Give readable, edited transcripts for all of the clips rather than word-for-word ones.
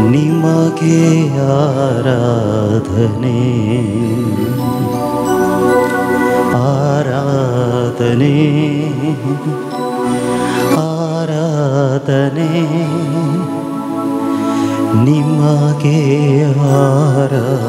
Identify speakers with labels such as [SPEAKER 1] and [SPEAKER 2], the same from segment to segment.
[SPEAKER 1] ನಿಮಗೆ ಆರಾಧನೆ, ಆರಾಧನೆ, ಆರಾಧನೆ, ನಿಮಗೆ ಆರಾಧನೆ.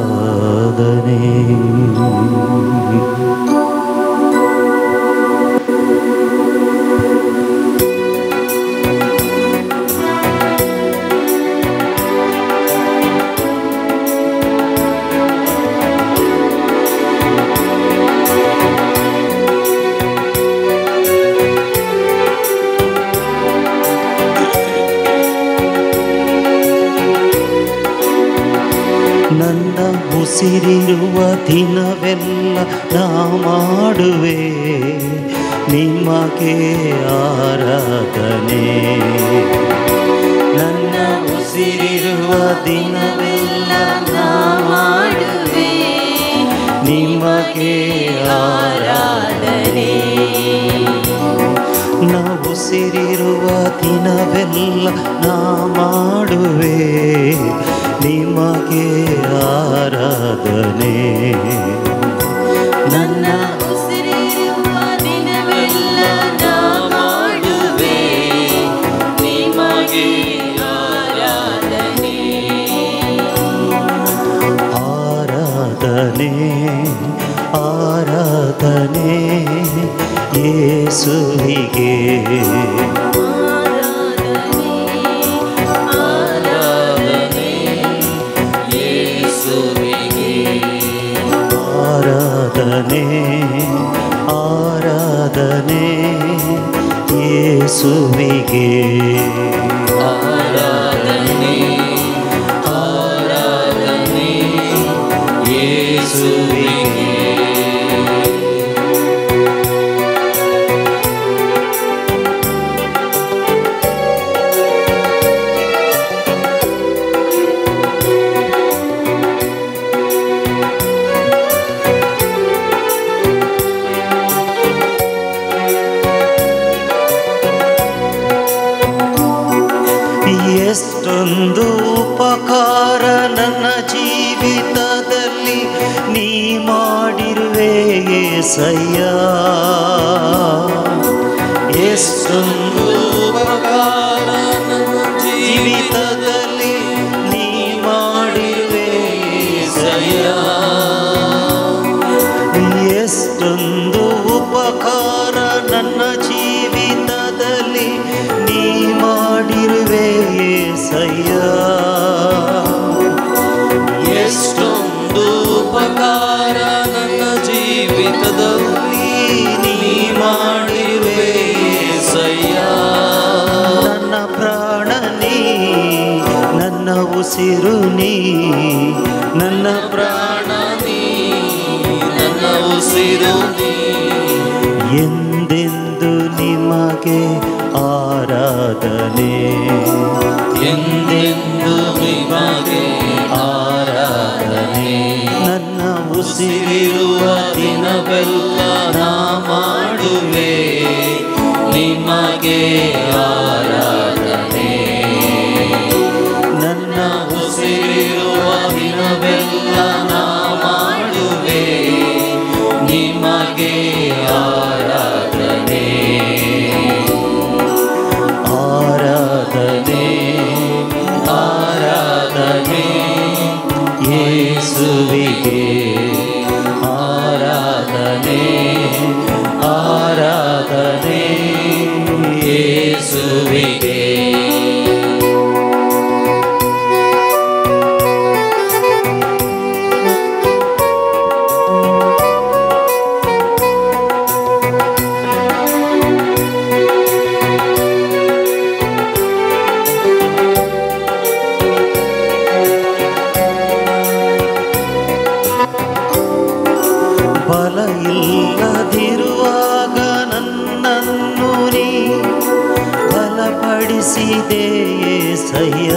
[SPEAKER 1] ನನ್ನ ಉಸಿರಿರುವ ದಿನವೆಲ್ಲ ನಾ ಮಾಡುವೆ ನಿಮಗೆ ಆರಾಧನೆ. ನನ್ನ ಉಸಿರಿರುವ ದಿನವೆಲ್ಲ ನಾ ಮಾಡುವೆ ನಿಮಗೆ ಆರಾಧನೆ. ನಾ ಉಸಿರಿರುವ ದಿನವೆಲ್ಲ ನಾ ಮಾಡುವೆ ನಿಮಗೆ ಆರಾಧನೆ. ನನ್ನ
[SPEAKER 2] ಉಸಿರಿರುವ ದಿನವೆಲ್ಲ ನಾ ಮಾಡುವೆ ನಿಮಗೆ ಆರಾಧನೆ.
[SPEAKER 1] ಆರಾಧನೆ, ಆರಾಧನೆ ಯೇಸುವಿಗೆ. ಆರಾಧನೆ, ಆರಾಧನೆ ಯೇಸುವಿಗೆ.
[SPEAKER 3] ಆರಾಧನೆ, ಆರಾಧನೆ ಯೇಸುವಿಗೆ.
[SPEAKER 1] ಎಷ್ಟೊಂದು ಉಪಕಾರ ನನ್ನ ಜೀವಿತದಲ್ಲಿ ನೀ ಮಾಡಿರುವೆ ಯೇಸಯ್ಯ. ಎಷ್ಟೊಂದು ಉಪಕಾರ ನನ್ನ ಜೀವಿತದಲ್ಲಿ ನೀ ಮಾಡಿರುವೆ ಯೇಸಯ್ಯ. ಎಷ್ಟೊಂದು ಉಪಕಾರ ನನ್ನ ಜೀವಿತದಲ್ಲಿ ನೀ ಮಾಡಿರುವೆ ಯೇಸಯ್ಯ.
[SPEAKER 3] ಎಷ್ಟೊಂದು ಉಪಕಾರ ನನ್ನ ಜೀವಿತದಲ್ಲಿ ನೀ ಮಾಡಿರುವೆ ಯೇಸಯ್ಯ.
[SPEAKER 1] ನನ್ನ ಪ್ರಾಣ ನೀ, ನನ್ನ ಉಸಿರು ನೀ, ನನ್ನ
[SPEAKER 3] ಪ್ರಾಣ ನೀ, ನನ್ನ ಉಸಿರು ನೀ.
[SPEAKER 1] ಎಂದೆಂದು ನಿಮಗೆ ಆರಾಧನೆ,
[SPEAKER 3] ಎಂದೆಂದು ನಿಮಗೆ ಆರಾಧನೆ.
[SPEAKER 1] ನನ್ನ
[SPEAKER 3] ಉಸಿರಿರುವ ದಿನವೆಲ್ಲ ನಾ ಮಾಡುವೆ ನಿಮಗೆ ಆರಾಧನೆ.
[SPEAKER 1] ನನ್ನ
[SPEAKER 3] ಉಸಿರಿರುವ ದಿನವೆಲ್ಲ ನಾ ಮಾಡುವೆ ನಿಮಗೆ ಆರಾಧನೆ.
[SPEAKER 1] ಆರಾಧನೆ, ಆರಾಧನೆ ಯೇಸುವಿಗೆ. ಆರಾಧನೆ, ಆರಾಧನೆ
[SPEAKER 3] ಯೇಸುವಿಗೆ.
[SPEAKER 1] ಬಲ ಇಲ್ಲದಿರುವಾಗ ನನ್ನನ್ನು ನೀ ಬಲಪಡಿಸಿದೆ ಯೇಸಯ್ಯ.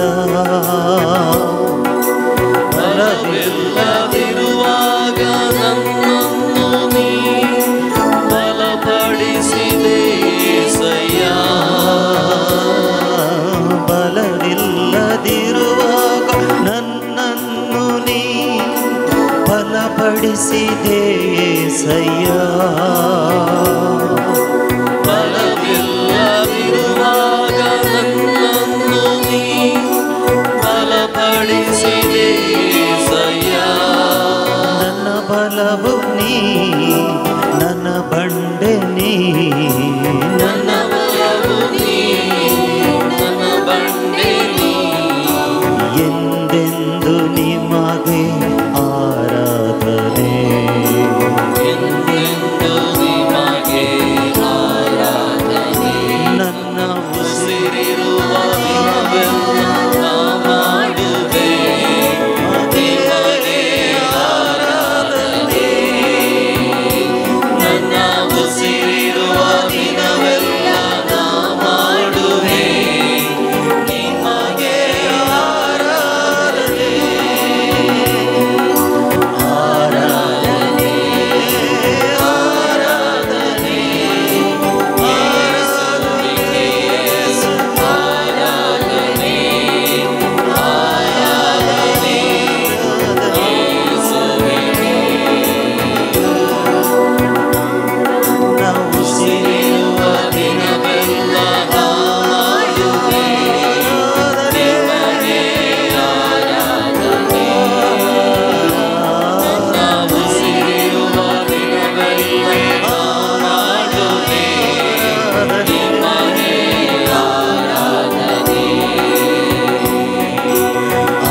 [SPEAKER 3] ಬಲವಿಲ್ಲದಿರುವಾಗ ನನ್ನನ್ನು ನೀ ಬಲಪಡಿಸಿದೆ ಯೇಸಯ್ಯ.
[SPEAKER 1] ಬಲವಿಲ್ಲದಿರುವಾಗ ಬಲಪಡಿಸಿದೆ ಯೇಸಯ್ಯ.
[SPEAKER 3] ಬಲವಿಲ್ಲದಿರುವಾಗ ನನ್ನನ್ನು ನೀ ಬಲಪಡಿಸಿದೆ ಯೇಸಯ್ಯ.
[SPEAKER 1] ನನ್ನ ಬಲವು ನೀ, ನನ್ನ ಬಂಡೆ ನೀ,
[SPEAKER 3] ನನ್ನ ಬಲವು ನೀ, ನನ್ನ ಬಂಡೆ ನೀ.
[SPEAKER 1] ಎಂದೆಂದು ನಿಮಗೆ ಆರಾಧನೆ,
[SPEAKER 3] ಎಂದೆಂದು ನಿಮಗೆ ಆರಾಧನೆ.
[SPEAKER 1] ನನ್ನ
[SPEAKER 3] ಉಸಿರಿರುವ ದಿನವೆಲ್ಲ ನಾ ಮಾಡುವೆ ನಿಮಗೆ ಆರಾಧನೆ. ನನ್ನ ಉಸಿರಿರುವ ದಿನವೆಲ್ಲ ನಾ ಮಾಡುವೆ ನಿಮಗೆ ಆರಾಧನೆ. ಆರಾಧನೆ, ಆರಾಧನೆ, ಯೇಸುವಿಗೆ ಆರಾಧನೆ, ಆರಾಧನೆ, ಯೇಸುವಿಗೆ. ಉಸಿರಿರುವ ದಿನವೆಲ್ಲ ನಾ ಮಾಡುವೆ ನಿಮಗೆ ಆರಾಧನೆ. ನನ್ನ ಉಸಿರಿರುವ ದಿನವೆಲ್ಲ ನಾ ಮಾಡುವೆ ನಿಮಗೆ ಆರಾಧನೆ.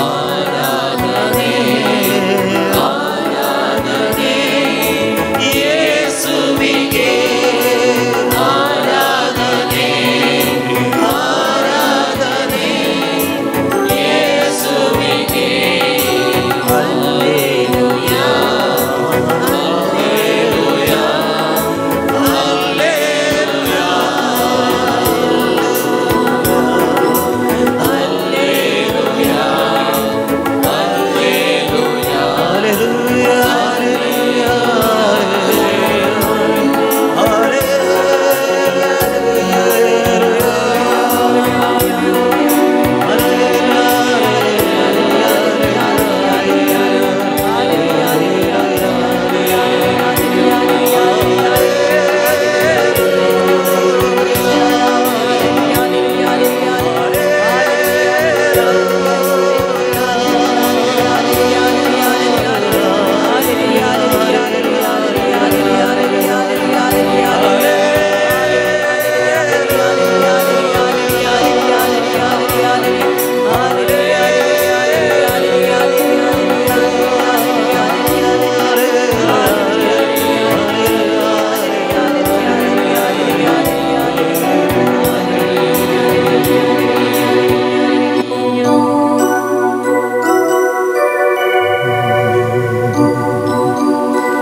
[SPEAKER 3] ಆರಾಧನೆ, ಆರಾಧನೆ, ಯೇಸುವಿಗೆ ಆರಾಧನೆ, ಆರಾಧನೆ, ಯೇಸುವಿಗೆ. Hallelujah, hallelujah, hallelujah, hallelujah, hallelujah.
[SPEAKER 1] Hallelujah,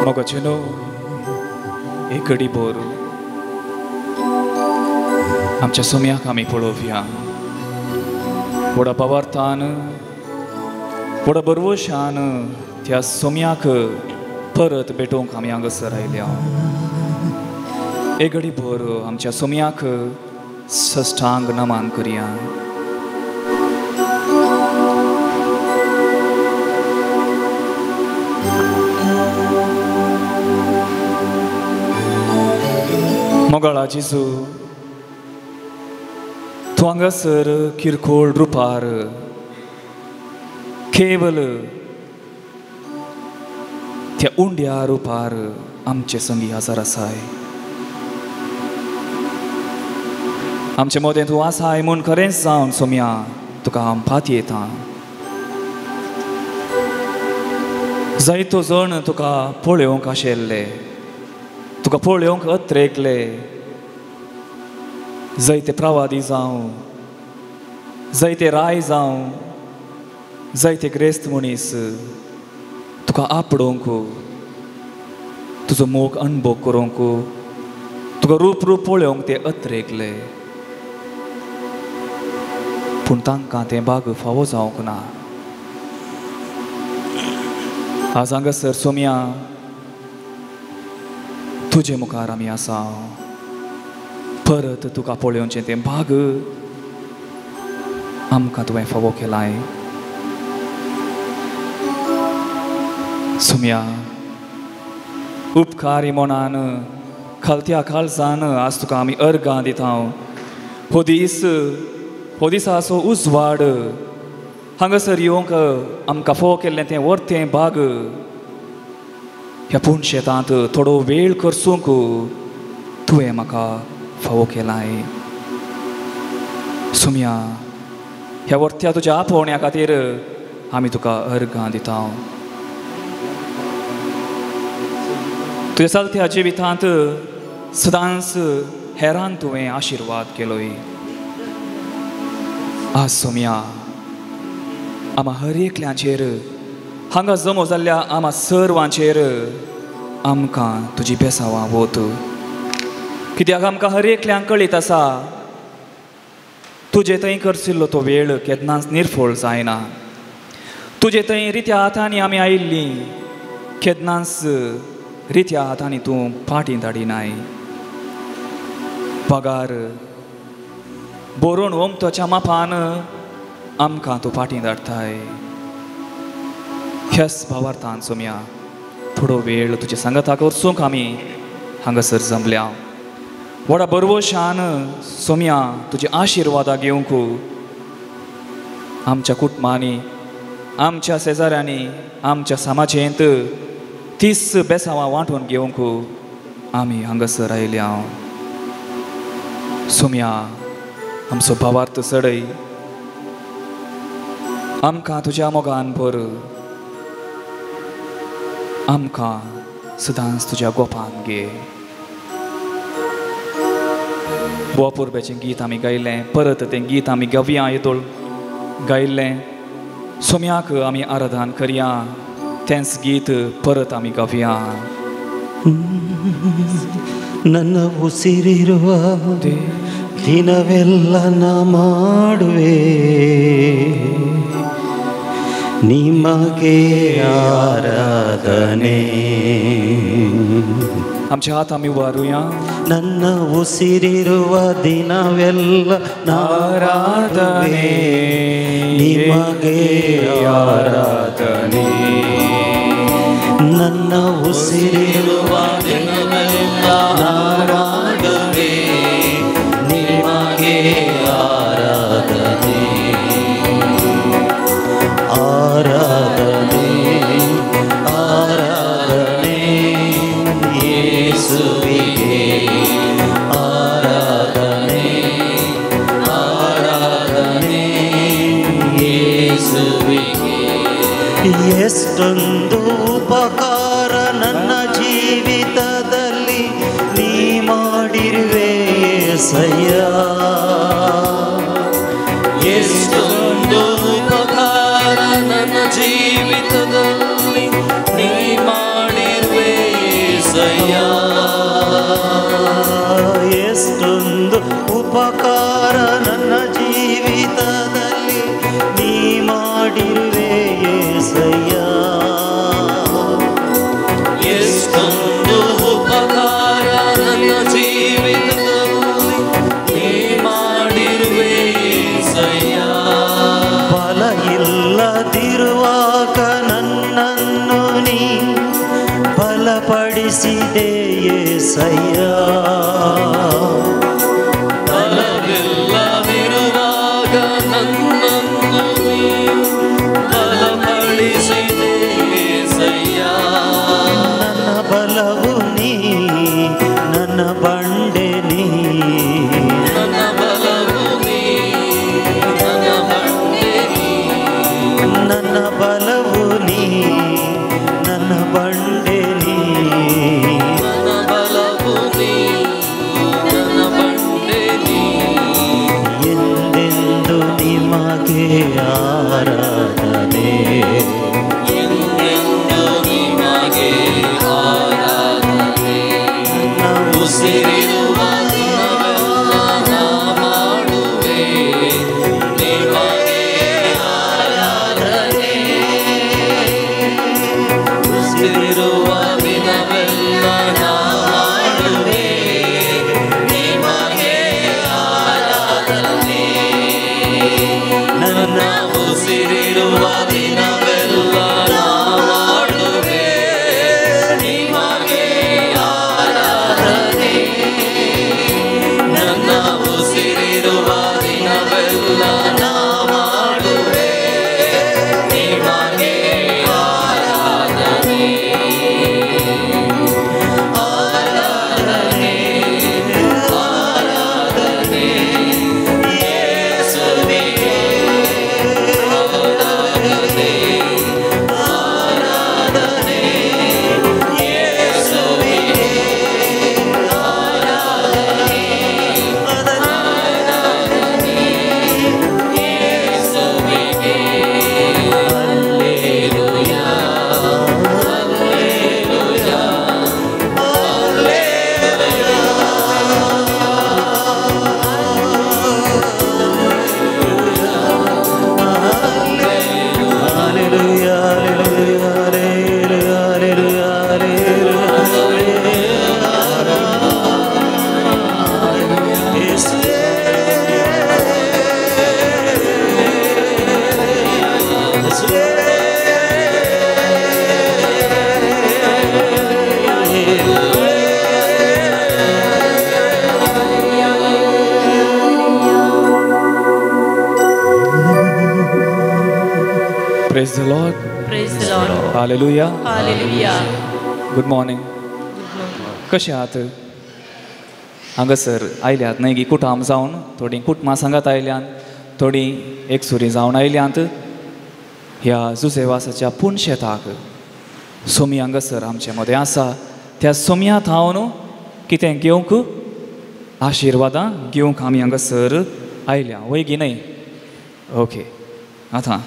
[SPEAKER 4] मोगाचेनो एक घडी भर आमच्या सोम्याक आमी पळोवया. व्हडा भावार्थान, व्हडा बरवशान त्या सोम्याक परत भेटोवंक आमी हांगासर आयल्या. एक घडी भर आमच्या सोम्याक सष्टांग नमन करया. मोगाळा जेजू, तूं हांगासर किरकोळ रुपार केवल त्या उंड्या रुपार आमचे संगी हजर आसाय. आमचे मदें तूं आसाय म्हूण खरेंच जावन सोम्या तुका हांव पातयेता. जायतो जण तुका पळोवंक आशिल्ले, तुका पळोवंक अत्रेकले. जायते प्रवादी जावं, जायते राय जावं, जायते ग्रेस्त मनीस तुका आपडोवंक, तुजो मोग अणभव करूंक, तुका रूप रूप पळोवंक ते अत्रेकले. पूण तांकां तें भाग फावो जावंक ना. आज हांगासर सोम्या तुजे मुखार आमी आसा. परत तुका पळोवचें तें भाग आमकां तुवें फावो केलाय. सोम्या, उपकारी मनान खालत्या काळजान आज तुका आमी अर्गां दिता. हो दीस हो दिसाचो उजवाड हांगासर येवंक आमकां फोव केल्लें तें वर्तें बाग ह्या पूण शेतांत थोडो वेळ करसूंक तुवें म्हाका फावो केलाय. सुमया ह्या वर्त्या तुज्या आपोवण्या खातीर आमी तुका अर्गां दिता. तुज्या चलत्या जिवितांत सदांच हेरान तुवें आशिर्वाद केलोय. आज सोमया आमा हर एकल्याचेर हांगा जमो जाल्ल्या आमा सर्वांचेर आमकां तुजी बेसावां वत, कित्याक आमकां हर एकल्यांक कळीत आसा तुजे थंय करसिल्लो तो वेळ केन्नाच निर्फळ जायना. तुजे थंय रित्या हातांनी आमी आयिल्लीं केन्नाच रित्या हातांनी तूं फाटीं धाडिनाय. पगार बरोवन ओमतोच्या मापान आमकां तूं फाटीं धाडटाय. ह्याच भावार्थान सोमया थोडो वेळ तुजे सांगाता करसूंक आमी हांगासर जमल्या. व्हडा बरवशान सोमया तुजे आशिर्वादा घेवंक आमच्या कुटुंबांनी आमच्या शेजाऱ्यांनी आमच्या समाजेंत तीस बेसावां वांटून घेवंक आमी हांगासर आयल्या. सोमया आमचो भावार्थ चडय, आमकां तुज्या मोगान भर, आमकां सदांच तुज्या गोपान घे. बोपुरब्याचें गीत आमी गायलें, परत तें गीत आमी गावया येदोळ गायिल्लें. सोम्याक आमी आराधन करया, तेंच गीत परत आमी गावया.
[SPEAKER 1] ನನ್ನ ಉಸಿರಿರುವ ದಿನವೆಲ್ಲ ನಾ ಮಾಡುವೆ ನಿಮಗೆ ಆರಾಧನೆ.
[SPEAKER 4] आमचे हात आमी उबारुया.
[SPEAKER 1] ನನ್ನ ಉಸಿರಿರುವ ದಿನವೆಲ್ಲ ಆರಾಧನೆ ನಿಮಗೆ ಆರಾಧನೆ. ನನ್ನ ಉಸಿರಿರುವ ದಿನವೆಲ್ಲ ಆರಾಧನೆ ನಿಮಗೆ ಆರಾಧನೆ. ಆರಾಧನೆ ಆರಾಧನೆ ಯೇಸುವಿಗೆ ಆರಾಧನೆ ಆರಾಧನೆ ಯೇಸುವಿಗೆ. ಎಷ್ಟೊಂದು ಉಪಕಾರ ನನ್ನ ಜೀವಿತದಲ್ಲಿ ನೀ ಮಾಡಿರುವೆ ಯೇಸಯ್ಯ.
[SPEAKER 3] ಎಷ್ಟೊಂದು ಉಪಕಾರ ನನ್ನ ಜೀವಿತದಲ್ಲಿ ನೀ ಮಾಡಿರುವೆ ಯೇಸಯ್ಯ.
[SPEAKER 1] ಎಷ್ಟೊಂದು ಉಪಕಾರ ನನ್ನ ಜೀವಿತದಲ್ಲಿ ನೀ ಮಾಡಿರುವೆ ಯೇಸಯ್ಯ.
[SPEAKER 3] ಎಷ್ಟೊಂದು ಉಪಕಾರ ನನ್ನ ಜೀವಿತದಲ್ಲಿ ನೀ ಮಾಡಿರುವೆ ಯೇಸಯ್ಯ.
[SPEAKER 1] ಬಲ ಇಲ್ಲದಿರುವಾಗ ನನ್ನನ್ನು ನೀ ಬಲಪಡಿಸಿದೆ ಯೇಸಯ್ಯ.
[SPEAKER 3] ಬಲವಿಲ್ಲದಿರುವಾಗ ನನ್ನನ್ನು ನೀ ಬಲಪಡಿಸಿದೆ ಯೇಸಯ್ಯ.
[SPEAKER 1] ನನ್ನ ಬಲವು ನೀ, ನನ್ನ ಬಂಡೆ ನೀ.
[SPEAKER 3] ನನ್ನ ಬಲವು ನೀ, ನನ್ನ ಬಂಡೆ ನೀ.
[SPEAKER 1] ನನ್ನ ಬಲವು ನೀ, ನನ್ನ ಬಂಡೆ ನೀ.
[SPEAKER 3] ನನ್ನ ಬಲವು ನೀ, ನನ್ನ ಬಂಡೆ ನೀ.
[SPEAKER 1] ಎಂದೆಂದು ನಿಮಗೆ ಆರಾಧನೆ.
[SPEAKER 3] ಎಂದೆಂದು ನಿಮಗೆ ಆರಾಧನೆ. ಉಸಿರಿರುವ ದಿನವೆಲ್ಲ ನಾ ಮಾಡುವೆ ನಿಮಗೆ ಆರಾಧನೆ. ಉಸಿರಿರುವ ದಿನವೆಲ್ಲ ನಾ ಮಾಡುವೆ ನಿಮಗೆ ಆರಾಧನೆ. ನನ್ನ ಉಸಿರಿರುವ ದಿನವೆಲ್ಲ ನಾ ಮಾಡುವೆ ನಿಮಗೆ
[SPEAKER 4] Praise the Lord.
[SPEAKER 2] Praise the Lord.
[SPEAKER 4] Hallelujah.
[SPEAKER 2] Hallelujah.
[SPEAKER 4] Good morning. कशें आहात? हांगासर आयल्यात न्हय गी कुटाम जावन, थोडीं कुटुंबां सांगात आयल्यात, थोडीं एकसुरी जावन आयल्यात. ह्या जुजेवासाच्या पुनशेताक सोमी हांगासर आमचे मदें आसा. त्या सोमया थावन कितें घेवंक, आशिर्वादां घेवंक आमी हांगासर आयल्या, वय गी न्हय? ओके, आतां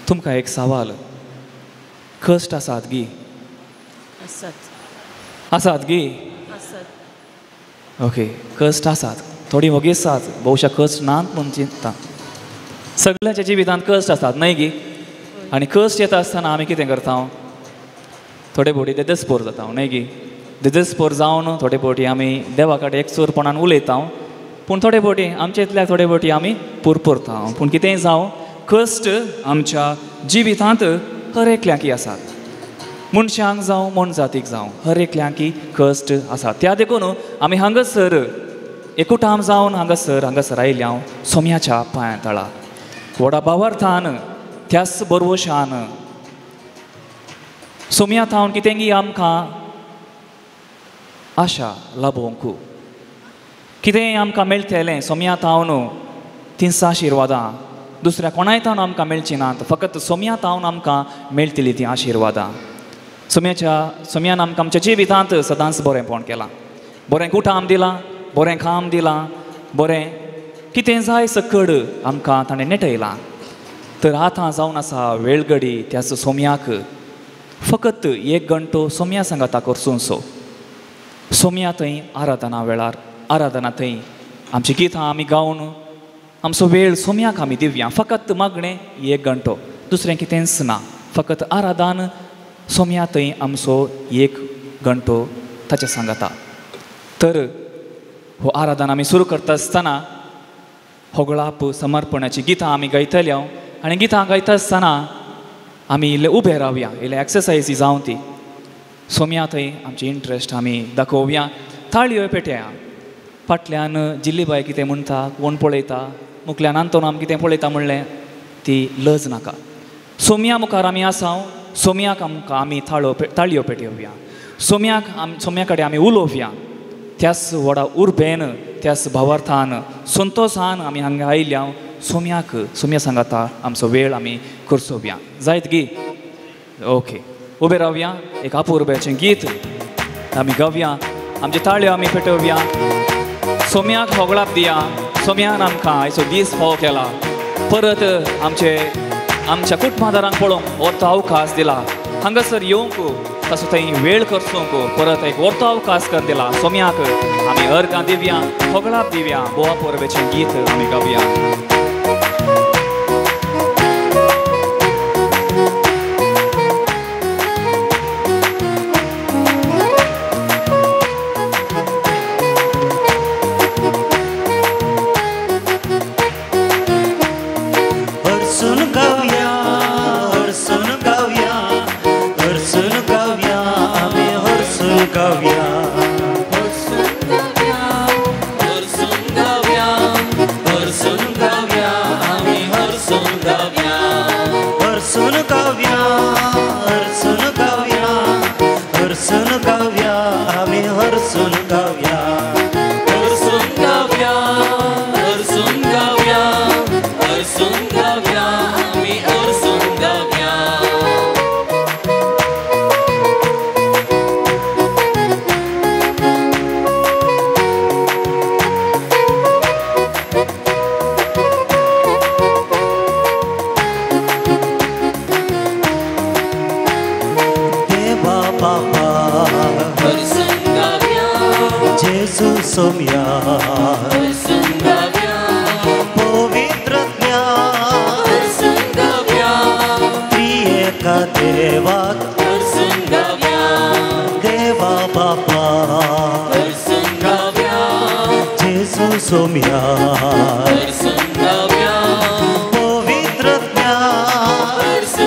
[SPEAKER 4] तुमकां एक सवाल. कश्ट आसात गी?
[SPEAKER 2] आसात.
[SPEAKER 4] आसात गी?
[SPEAKER 2] आसात.
[SPEAKER 4] ओके, कश्ट आसात. थोडीं वोगी आसात, बहुशा कश्ट नात म्हूण चिंतता. सगळ्यांच्या जिवितांत कश्ट आसात न्हय गी? आनी कश्ट येता आसतना आमी कितें करता? थोडे फावटी देदेस्पोर जाता न्हय गी? देदेस्पोर जावन थोडे फावटी आमी देवा कडेन एकसूरपणान उलयता, पूण थोडे फावटी आमचे इतल्या थोडे फावटी आमी पुरपुरता. पूण कितेंय जावं, कश्ट आमच्या जिवितांत हर एकल्याकी आसात. मनशांक जावं मनजातीक जावं हर एकल्याकी कश्ट आसात. त्या देखून आमी हांगासर एकूटाम जावन हांगासर आयल्या हांव सोम्याच्या पांया तळा व्हडा भावार्थान त्याच बरवशान सोम्या थावन कितेंगी आमकां आशा लाभोवंक, कितेंय आमकां मेळटलें सोम्या थावन तीं आशिर्वादां दुसऱ्या कोणाय थावन आमकां मेळची नात, फकत सोम्या थावन आमकां मेळटली तीं आशिर्वादां. सोम्यान आमकां आमच्या जिवितांत सदांच बरेंपण केलां, बरें कुटाम दिलां, बरें काम दिलां, बरें कितें जाय सकड आमकां ताणें नेटयलां. तर आतां जावन आसा वेळगडी त्याच सोम्याक फकत एक घंटो सोम्या सांगाता करसूनसो. सोम्या थंय आराधना वेळार, आराधना थंय आमची गितां आमी गावन आमचो वेळ सोम्याक आमी दिवया. फकत मागणें एक घंटो, दुसरें कितेंच ना, फकत आराधन सोम्या थंय आमचो एक घंटो ताचे सांगाता. तर हो आराधन आमी सुरू करता आसतना होगळाप समर्पणाची गितां आमी गायतले आनी गितां गायता आसतना आमी इल्ले उबे रावया, इल्ले एक्सरसायजी जावं ती सोम्या थंय आमची इंट्रस्ट आमी दाखोवया. ताळयो पेटया, फाटल्यान जिल्लीबाय कितें म्हणटा कोण पळयता, मुखल्यान आंतोन आम कितें पळयता म्हणलें ती लज नाका. सोम्या मुखार आमी आसा, सोम्याक आमकां आमी ताळयो पेटोवया, सोम्याक सोम्या कडेन आमी उलोवया. त्याच व्हडा उर्बेन, त्याच भावार्थान, संतोशान आमी हांगा आयल्या सोम्याक, सोम्या सांगाता आमचो वेळ आमी करसोवया. जायत गी? ओके, उबे रावया, एक आपुर्ब्याचें गीत आमी गावया, आमचे ताळयो आमी पेटोवया, सोम्याक होगळाप दिया. सोम्यान आमकां आयचो दीस फावो केला, परत आमचे आमच्या कुटुंबादारांक पळोवंक व्हडलो अवकाश दिला, हांगासर येवंक तसो थंय वेळ करसूंक परत एक व्हडलो अवकाश कर दिला. सोम्याक आमी अर्गां दिवया, होगळाप दिवया, बोवा परबेचें गीत आमी गावया.
[SPEAKER 1] सोम्या पवित्र ज्ञान।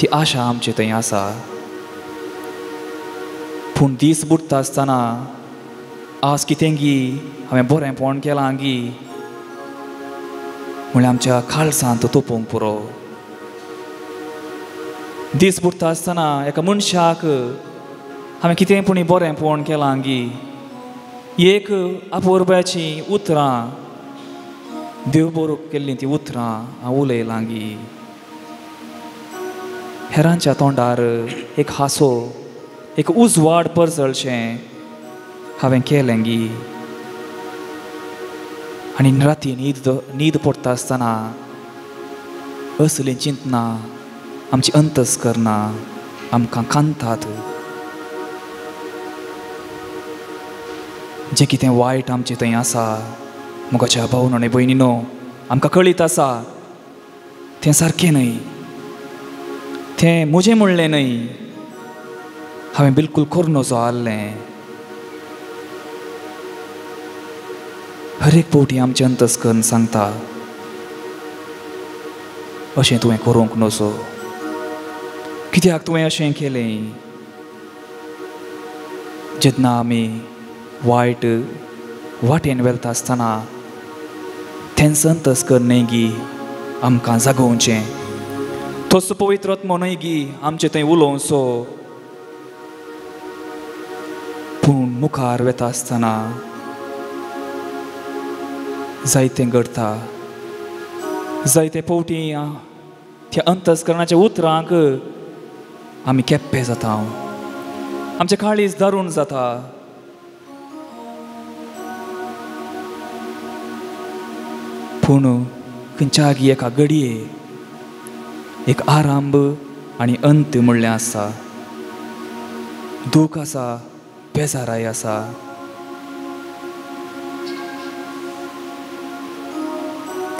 [SPEAKER 4] ती आशा आमची थंय आसा. पूण दीस बुडटा आसतना आज कितें गी हांवें बरेंपण केलां गी म्हणल्यार आमच्या काळजांत तोपूंक पुरो. दीस बुडटा आसतना एका मनशाक हांवें कितें पूण बरेंपण केलां गी एक आपोरब्याचीं उतरां देव बरो केल्लीं तीं उतरां हांव उलयलां गी हेरांच्या तोंडार एक हांसो एक उजवाड परजळचें हांवें केलें गी. आनी राती न्हीद पडटा आसतना असलीं चिंतनां आमची अंतस्करणां आमकां कांतात. जें कितें वायट आमचें थंय आसा मोगाच्या भावनो आनी भयणीनो आमकां कळीत आसा तें सारकें न्हय, तें म्हजें म्हणलें न्हय, हांवें बिलकूल करूं नजो आहलें. हर एक फावटी आमचें अंतस्करण सांगता अशें तुवें करूंक नजो, कित्याक तुवें अशें केलें. जेन्ना आमी वायट वाटेन वेलता आसतना तेंच अंतस्करण न्हय गी आमकां जागोवचें, तोच पवित्र आत्मो न्हय गी आमचें थंय उलोवचो. पूण मुखार वेता आसतना जायतें घडटा, जायते फावटी त्या अंतस्करणाच्या उतरांक आमी केप्पे जाता, आमचें काळीज दारूण जाता. पूण खंयच्या एका घडये एक आरंभ आनी अंत म्हणलें आसा, दूख आसा, बेजाराय आसा.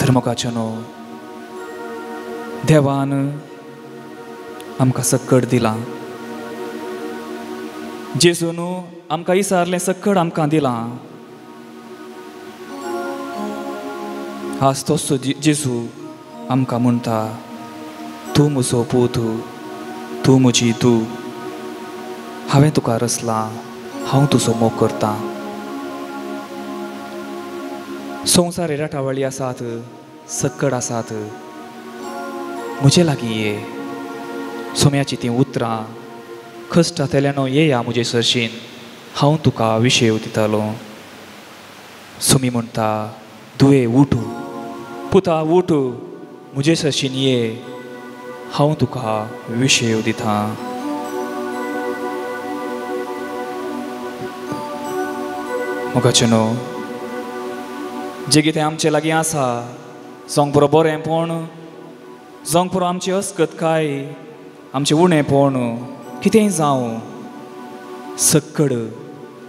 [SPEAKER 4] तर मोगाचें न्हू देवान आमकां सक्कड दिलां, जेजून आमकां इसारलें सक्कड आमकां दिलां. आज तोच जेजू आमकां म्हणटा तूं म्हजो पूत, तूं म्हजी तूं, हांवें तुका रचलां, हांव तुजो मोग करतां. संवसार राटावळी आसात, सक्कड आसात, म्हजे लागीं ये. सोम्याचीं तीं उतरां कश्टांतल्यान येया म्हजे सरशीन, हांव तुका विशेव दितालो. सोमी म्हणटा दुये उठ पुता उठ, म्हजे सरशीन ये, हांव तुका विशेव दिता. मोगाचें न्हू जें कितें आमचे लागीं आसा जावंक पुरो बरेंपण, जावंक पुरो आमची अस्कतकाय, आमचें उणेंपण, कितेंय जावं सक्कड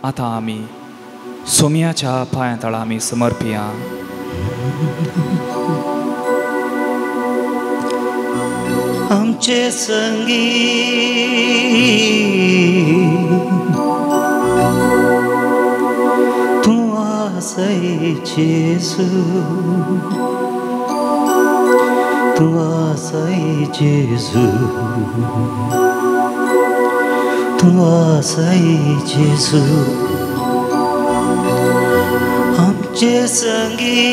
[SPEAKER 4] आतां आमी सोम्याच्या पांयां तळा आमी समर्पिया.
[SPEAKER 1] आमचे संगी तूं आसाय जेजू, तूं आसाय जेजू, तूं आसाय जेजू. आमचे संगी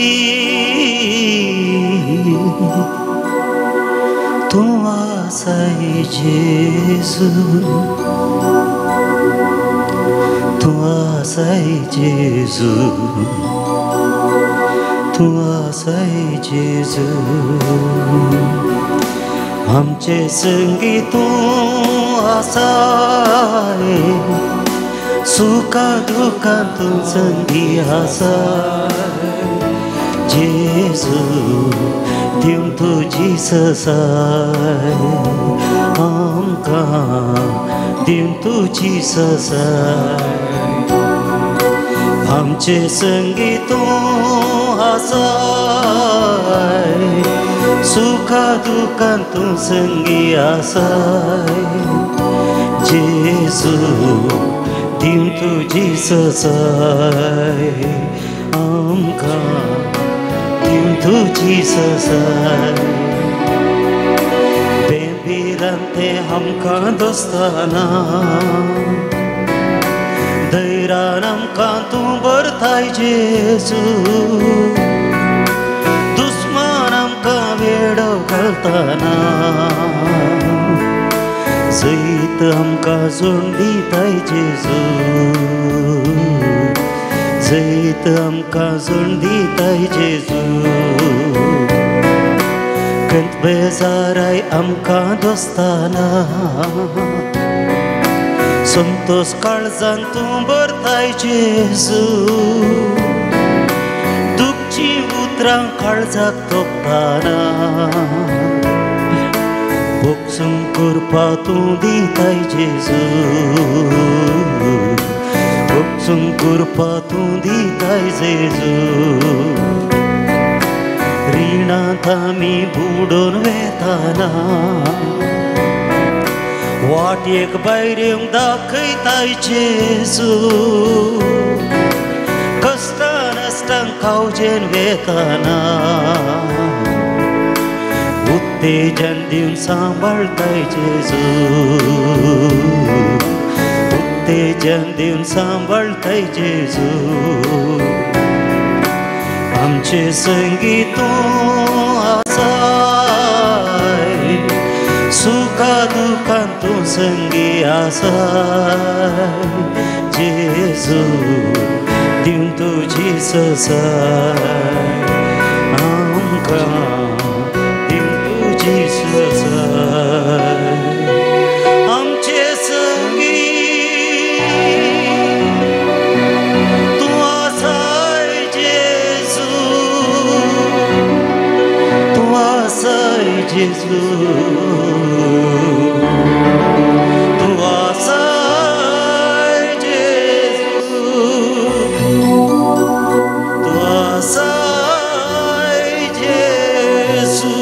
[SPEAKER 1] तूं आसाय जेजू, तूं आसाय जेजू, तूं आसाय जेजू. आमचे संगी तूं आसाय, सुखा दुखां तूं संगी आसाय जेजू, दिवं तुजी ससाय आमकां, दिवं तुजी ससाय. आमचे संगी तूं आसाय, सुखा दुखां तूं संगी आसाय जेजू, दिवं तुजी ससाय आमकां, दिवं तुजी ससाय. भिरांते आमकां दोस्ताना धैर्यान आमकां तूं भरताय जेजू दुस्मान आमकां वेडो घालताना जैत आमकां जोड दिताय जेजू जैत आमकां जोड दिताय जेजू खंत बेजाराय आमकां दोस्ताना संतोष काळजान तूं भरताय जेजू दुखची उतरां काळजाक तोपताना बोगसूंक करपा तूं दिताय जेजू बोगसूंक करपा तूं दिताय जेजू रिणांत आमी बुडोवन वेताना वाटयेक भायर येवंक दाखयताय जेजू कश्टां नश्टां कावजेन वेताना उत्तेजन दिवन सांबाळताय जेजू उत्तेजन दिवन सांबाळताय जेजू आमचे संगी तूं आसाय सुखा दुखान तूं संगी आसाय जेजू दिवन तुजी ससाय आमकां दिवन तुजी ससाय आमचे संगी तूं आसाय जेजू तूं आसाय जेजू तूं आसाय जेजू तूं आसाय जेजू.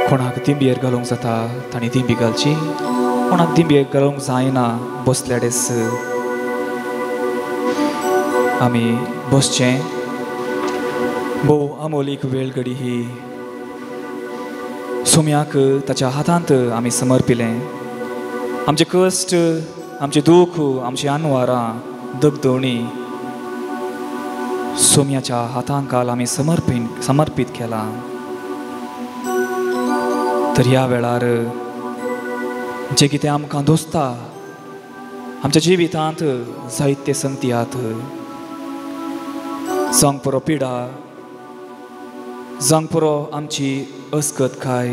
[SPEAKER 4] कोणाक दिंबयेर घालूंक जाता तांणी दिंबी घालची, कोणाक दिंबयेर घालूंक जायना बसल्याडेस आमी बसचें. भोव अमोलीक वेळ घडी ही सोम्याक ताच्या हातांत आमी समर्पिलें. आमचे कश्ट, आमचें दूख, आमची आनवारां, दगदवणी सोम्याच्या हातांत काल आमी समर्पीत केलां. तर ह्या वेळार जें कितें आमकां दोसता आमच्या जिवितांत जायते संगतीयात जावंक पुरो पिडा, जावंक पुरो आमची अस्कतकाय,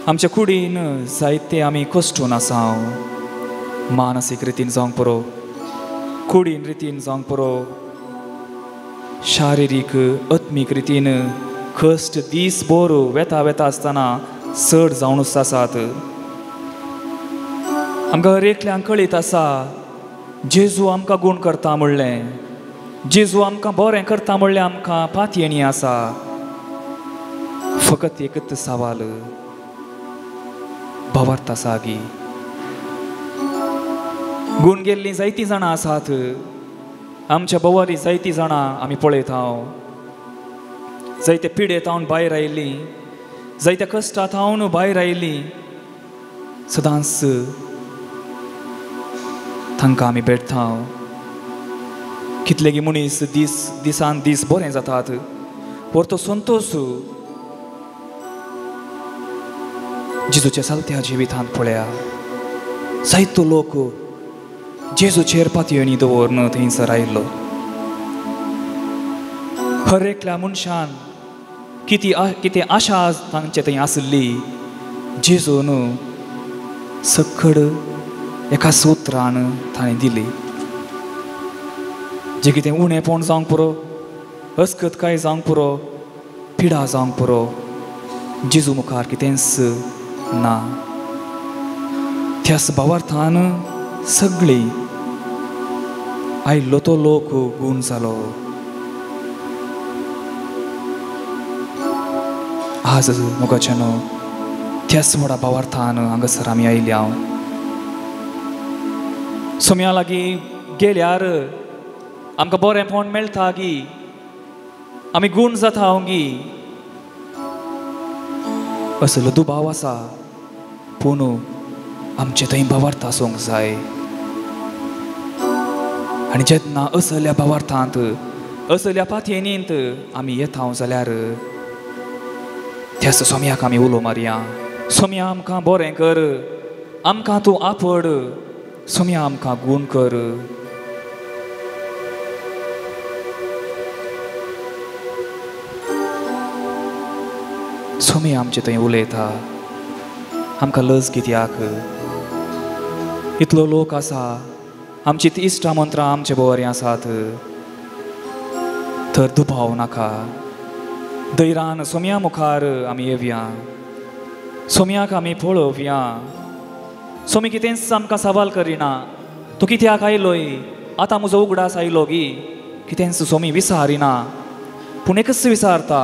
[SPEAKER 4] आमच्या कुडीन जायते आमी कश्टून आसा, मानसीक रितीन जावंक पुरो, कुडीन रितीन जावंक पुरो, शारिरीक आत्मीक रितीन कश्ट दीस भर वेता वेता आसतना चड जावनूच आसात. आमकां हर एकल्यांक कळीत आसा जेजू आमकां गूण करता म्हणलें, जेजू आमकां बरें करता म्हणलें आमकां पातयेणी आसा. फकत एकच सवाल भावार्थ आसा गी गूण गेल्लीं जायतीं जाणां आसात, आमच्या भोंवारी जायतीं जाणां आमी पळयता हांव, जायते पिडे थावन भायर आयिल्लीं, जायत्या कश्टां थावन भायर आयिल्लीं, सदांच तांकां आमी भेटता. कितलेगी मनीस दीस दिसान दीस बरें जातात, परतो संतोश जेजूच्या सालत्या जिवितांत पळया. जायतो लोक जेजूचेर पातयेणी दवरून थंयसर आयिल्लो. हर एकल्या मनशान कितें आशा तांचे थंय आसली जेजून सकड एका सूत्रान ताणें दिली. जें कितें उणेपण जावंक पुरो, अस्कतकाय जावंक पुरो, पिडा जावंक पुरो, जेजू मुखार कितेंच ना. त्याच भावार्थान सगळीं आयिल्लो तो लोक गूण जालो. आज मोगाच्यानो त्याच व्हडा भावार्थान हांगासर आमी आयिल्ले हांव. सोम्या लागीं गेल्यार आमकां बरेंपण मेळटा गी, आमी गूण जाता हांव असलो दुबाव आसा, पूण आमचे थंय भावार्थ आसूंक जाय. आनी जेन्ना असल्या भावार्थांत असल्या पातयेनींत आमी येता जाल्यार त्याच सोम्याक आमी उलो मारया, सोम्या आमकां बरें कर, आमकां तूं आपड, सोम्या आमकां गूण कर. सोम्या आमचे थंय उलयता, आमकां लज कित्याक? इतलो लोक आसा, आमची ती इश्टा मंत्रां आमचे बरें आसात, तर दुबाव नाका. दैरान सोम्या मुखार आमी येवया, सोम्याक आमी पळोवया. सोमी कितेंच आमकां सवाल करिना, तूं कित्याक आयलोय, आतां म्हजो उगडास आयलो गी, कितेंच सोमी विसारिना, पूण एकच विसारता,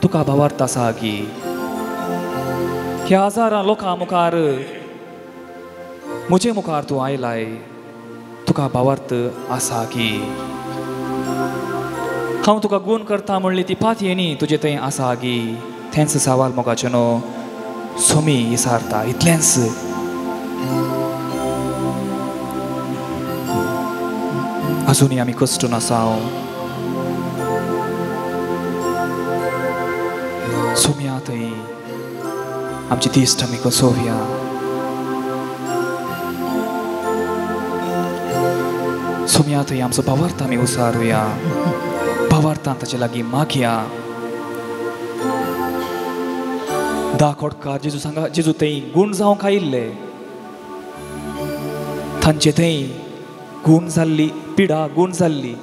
[SPEAKER 4] तुका भावार्थ आसा गी. ह्या हजारां लोकां मुखार म्हजे मुखार तूं आयलाय, तुका भावार्थ आसा की. हांव तुका गूण करता म्हणली ती पातयेनी तुजे थंय आसा गी. तेंच सवाल मोगाचें न्हू सोमी विसारता, इतलेंच. अजुनूय आमी कश्टून आसा. सोम्या थंय आमची दिश्ट आमी कसोवया. सोम्या थंय आमचो भावार्थ आमी उसारुया, भावार्थान ताचे लागीं मागया. धा खोटकार जेजू सांगा, जेजू थंय गूण जावंक आयिल्ले, तांचे थंय गूण जाल्ली पिडा गूण जाल्ली,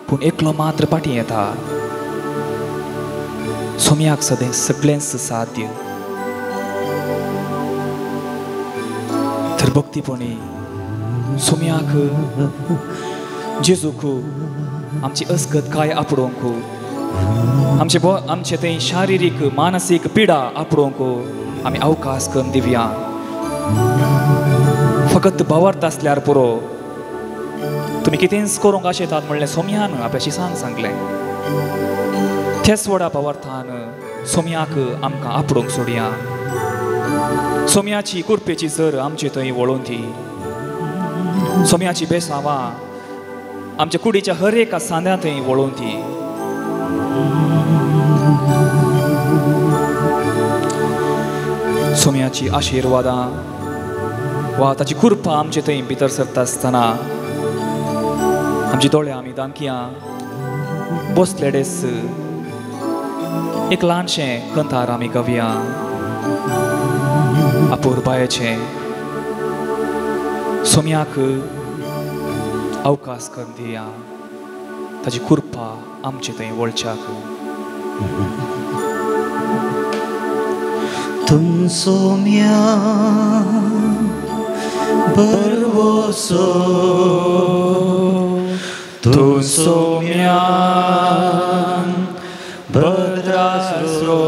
[SPEAKER 4] पूण एकलो मात्र फाटीं येता. सोम्याक सदें सगळेंच साध्य. तर भक्तीपणी सोम्याक जेजूक आमची अस्गत काय आपडोवंक, आमचे आमचे थंय शारिरीक मानसीक पिडा आपडोवंक आमी अवकाश करून दिवया. फकत भावार्थ आसल्यार पुरो. तुमी कितेंच करूंक आशेतात म्हणलें सोम्यान आपल्या शिसांक सांगलें. त्याच व्हडा भावार्थान सोम्याक आमकां आपडोवंक सोडया. सोम्याची कुरपेची जर आमचे थंय वळोवन ती, सोम्याची बेसांवां आमच्या कुडीच्या हर एका सांद्या थंय वळोवन ती. सोम्याची आशिर्वादां वा ताची कृपा आमचे थंय भितर सरता आसतना आमची दोळे आमी दांकया बसलेडेस एक ल्हानशें कंतार आमी गवया अपुरबायेचें. सोम्याक अवकाश करून दिया, ताची कृपा आमचे थंय वळच्याक.
[SPEAKER 1] तूं सोम्या बरवसो, तूं सोम्या बद्रासरो,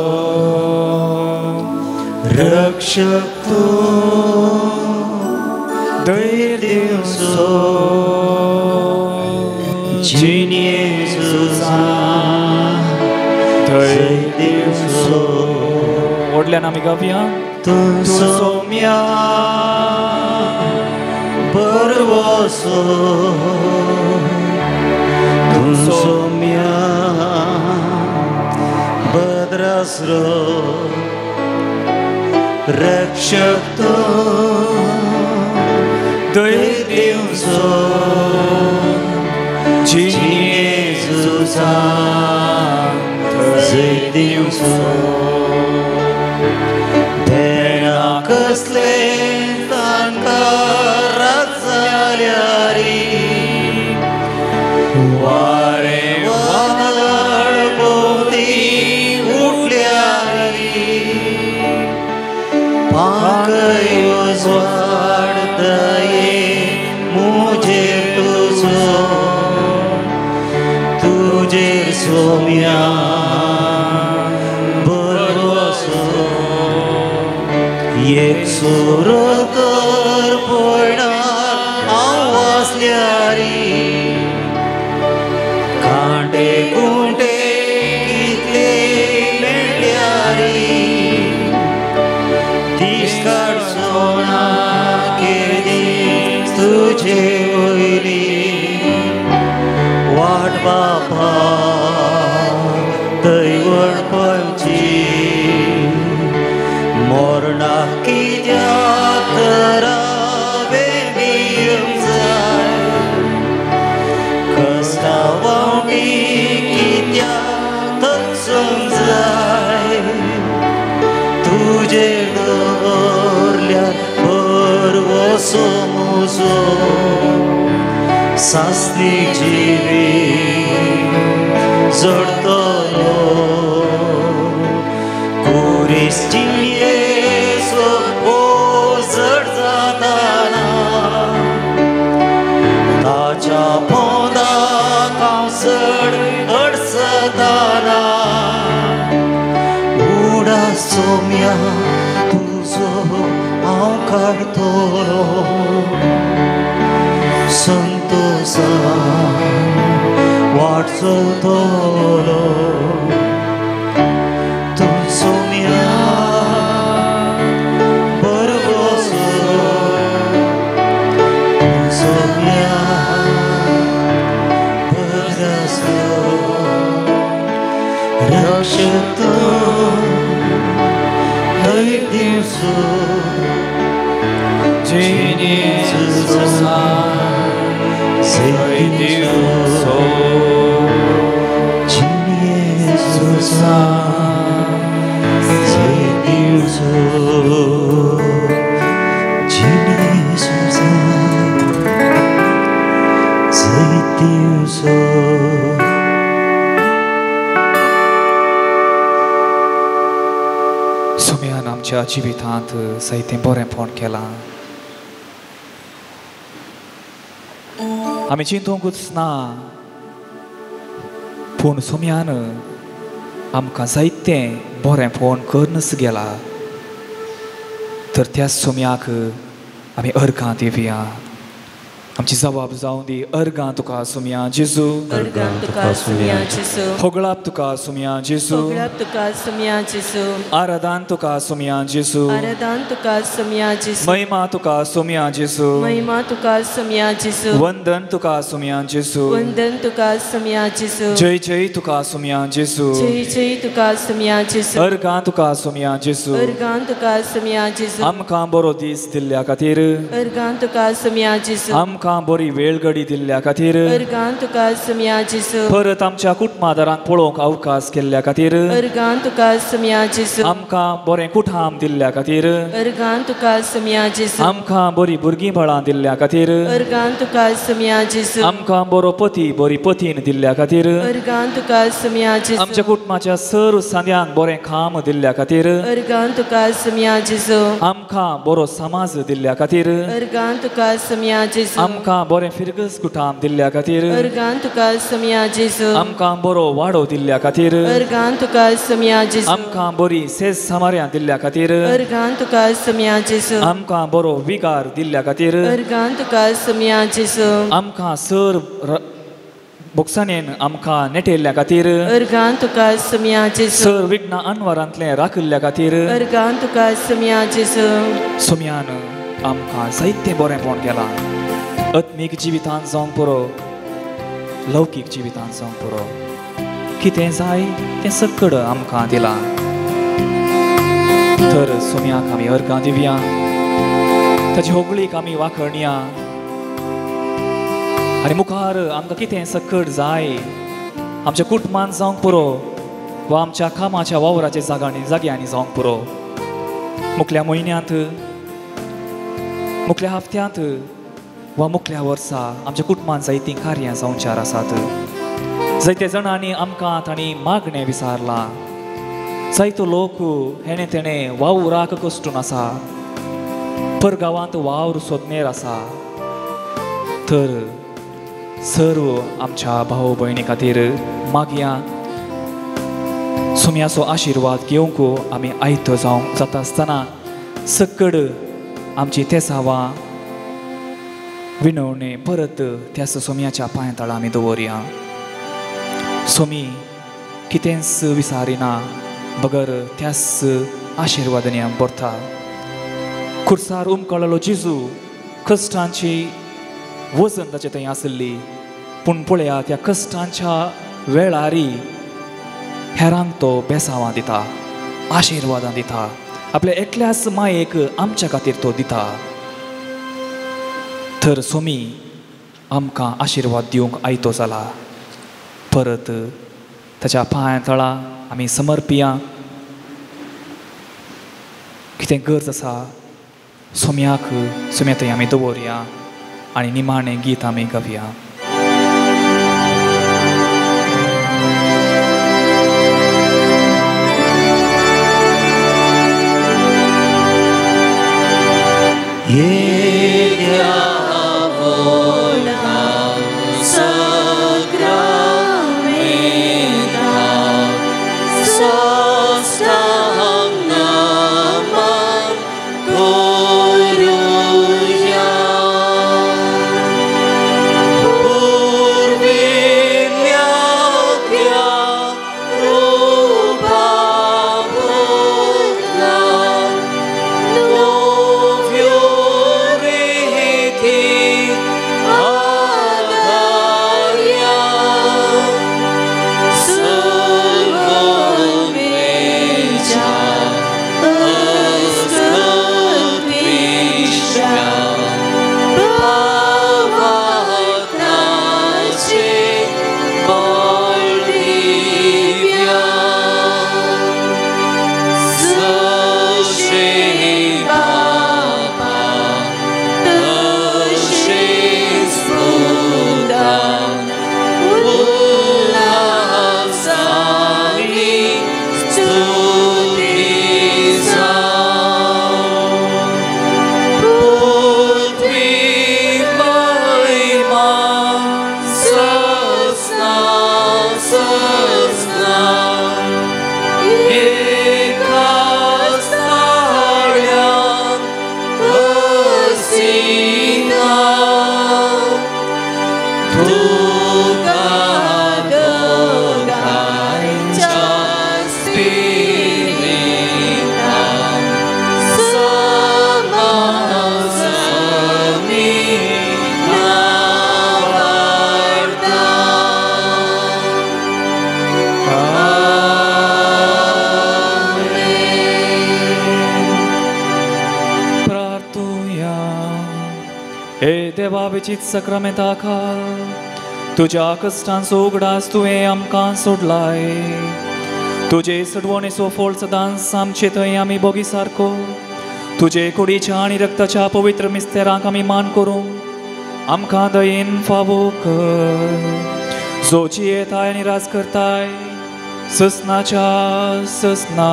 [SPEAKER 1] रक्षक तूं धैर्य दिवचो, जिणेचो धैर्य दिवचो.
[SPEAKER 4] व्हडल्यान आमी गावया.
[SPEAKER 1] तूं सोम्या बरवसो, तूं सोम्या बद्रासरो, रक्षक तूं धैर्य दिवचो, जिणेचो धैर्य दिवचो. तेन्ना कसले तांकां जाल्यार वारें वादळ भोंवती उठल्यार पांकय उजवाड दये मुजेर तुजो, तुजेर सोम्या बरवसो. एक सुर तर पडणार हांव आसल्यार, कांटे कुंटे दैवणपणची मोरना कित्याक रावे भिवंक जाय कस्तावांनी कित्याक तसूंक जाय तुजेर दवरल्यार भरवसो म्हजो सासणी जिवीत जोडतलो कुरीस जिणयेचो ओझर जाताना ताच्या पोंदाक हांव चड अडचताना उडास सोम्या तुजो हांव काडटलो संतोषान वाट चलतलो तूं सोम्या भरवसो तूं सोम्या भरवसो रक्षक तूं हर दिवसो
[SPEAKER 4] सोम्यान आमच्या जिवितांत जायतें बरेंपण केलां. आमी चिंतूंकूच ना, पूण सोम्यान आमकां जायतें बरेंपण करनच गेला. तर त्या सोम्याक आमी अर्गां दिवया. आमची जबाब जावं दी. अर्गां तुका सोम्या जेजू,
[SPEAKER 2] अर्गां तुका सोम्या जेजू,
[SPEAKER 4] होगळाप तुका सोम्या जेजू,
[SPEAKER 2] होगळाप तुका सोम्या जेजू,
[SPEAKER 4] आराधन तुका सोम्या जेजू,
[SPEAKER 2] आराधन तुका सोम्या जेजू,
[SPEAKER 4] महिमा तुका सोम्या जेजू,
[SPEAKER 2] महिमा तुका सोम्या जेजू,
[SPEAKER 4] वंदन तुका सोम्या जेजू,
[SPEAKER 2] वंदन तुका सोम्या जेजू,
[SPEAKER 4] जय जय तुका सोम्या जेजू,
[SPEAKER 2] जय जय तुका सोम्या जेजू,
[SPEAKER 4] अर्गां तुका सोम्या जेजू,
[SPEAKER 2] अर्गां तुका सोम्या जेजू,
[SPEAKER 4] आमकां बरो दीस दिल्ल्या खातीर
[SPEAKER 2] अर्गां तुका सोम्या जेजू,
[SPEAKER 4] आमकां बरी वेळगडी दिल्ल्या खातीर
[SPEAKER 2] अर्गां तुका सोम्या जेजू,
[SPEAKER 4] परत आमच्या कुटुंबादारांक पळोवंक अवकाश केल्ल्या खातीर
[SPEAKER 2] अर्गां तुका सोम्या जेजू,
[SPEAKER 4] आमकां बरें कुठाम दिल्ल्या खातीर
[SPEAKER 2] अर्गां तुका सोम्या जेजू,
[SPEAKER 4] आमकां बरी भुरगीं बाळां दिल्ल्या खातीर
[SPEAKER 2] अर्गां तुका सोम्या जेजू,
[SPEAKER 4] आमकां बरो पती बरी पतीन दिल्ल्या खातीर
[SPEAKER 2] अर्गां तुका सोम्या जेजू,
[SPEAKER 4] आमच्या कुटुंबाच्या सर्व सांद्यांक बरें काम दिल्ल्या खातीर
[SPEAKER 2] अर्गां तुका सोम्या जेजू,
[SPEAKER 4] आमकां बरो समाज दिल्ल्या खातीर
[SPEAKER 2] अर्गां तुका सोम्या जेजू,
[SPEAKER 4] आमकां बरें फिरगस कुठाम दिल्ल्या खातीर
[SPEAKER 2] अर्गां तुका सोम्या जेजू,
[SPEAKER 4] आमकां बरो वाडो दिल्ल्या खातीर
[SPEAKER 2] अर्गां तुका सोम्या जेजू,
[SPEAKER 4] आमकां बरी सेज सामार्यां दिल्ल्या खातीर
[SPEAKER 2] अर्गां तुका सोम्या जेजू,
[SPEAKER 4] आमकां बरो विगार दिल्ल्या खातीर
[SPEAKER 2] अर्गां तुका सोम्या जेजू,
[SPEAKER 4] आमकां सर बोक्साणेन आमकां नेटेल्ल्या खातीर
[SPEAKER 2] अर्गां तुका सोम्या जेजू,
[SPEAKER 4] सर विघ्न अनवरांतलें राखिल्ल्या खातीर
[SPEAKER 2] अर्गां तुका सोम्या जेजू.
[SPEAKER 4] सोम्यान आमकां जायतें बरेंपण केलां. आत्मीक जिवितांत जावंक पुरो, लौकीक जिवितांत जावंक पुरो, कितें जाय तें सगळं आमकां दिलां. तर सोम्याक आमी अर्गां दिवया, ताची होगळीक आमी वाखणया आनी मुखार आमकां कितें सकट जाय आमच्या कुटुंबांत जावंक पुरो वा आमच्या कामाच्या वावराच्या जाग्यांनी जावंक पुरो, मुखल्या म्हयन्यांत, मुखल्या हफ्त्यांत वा मुखल्या वर्सा आमच्या कुटुंबांत जायतीं कार्यां जावच्यार आसात. जायते जाणांनी आमकां तांणी मागणें विचारलां. जायतो लोक हेणें तेणें वावराक कश्टून आसा, परगांवांत वावर सोदनेर आसा. तर सर्व आमच्या भाव भयणी खातीर मागया सोम्याचो आशिर्वाद घेवंक आमी आयतो जावंक जाता आसतना सकड आमची तेसावां विनवणे परत त्या सोम्याच्या पांया तळा आमी दवरया. सोमी कितेंच विसारिना बगर त्याच आशिर्वादांनी आमी भरता. खुर्सार उमकळलो जेजू कश्टांची वजन ताचे थंय आसली, पूण पळया त्या कश्टांच्या वेळारी हेरांक तो बेसावां दिता, आशिर्वादां दिता, आपल्या एकल्याच मायेक आमच्या खातीर तो दिता. तर सोमी आमकां आशिर्वाद दिवंक आयतो जाला. परत ताच्या पांया तळा आमी समर्पिया. कितें गरज आसा सोम्याक, सोम्या थंय आमी दवरया आनी निमाणें गीत आमी गावया. सक्रामेंताका तुज्या कश्टांचो उगडास तुवें आमकां सोडलाय. तुजे सडवणेचो फोळ सदांच आमचे थंय आमी बोगी सारको तुजे कुडीच्या आनी रक्ताच्या पवित्र मिस्तेरांक आमी मान करूंक आमकां दयेन फावो कर. जो जियेताय आनी राज करताय ससनाच्या ससना.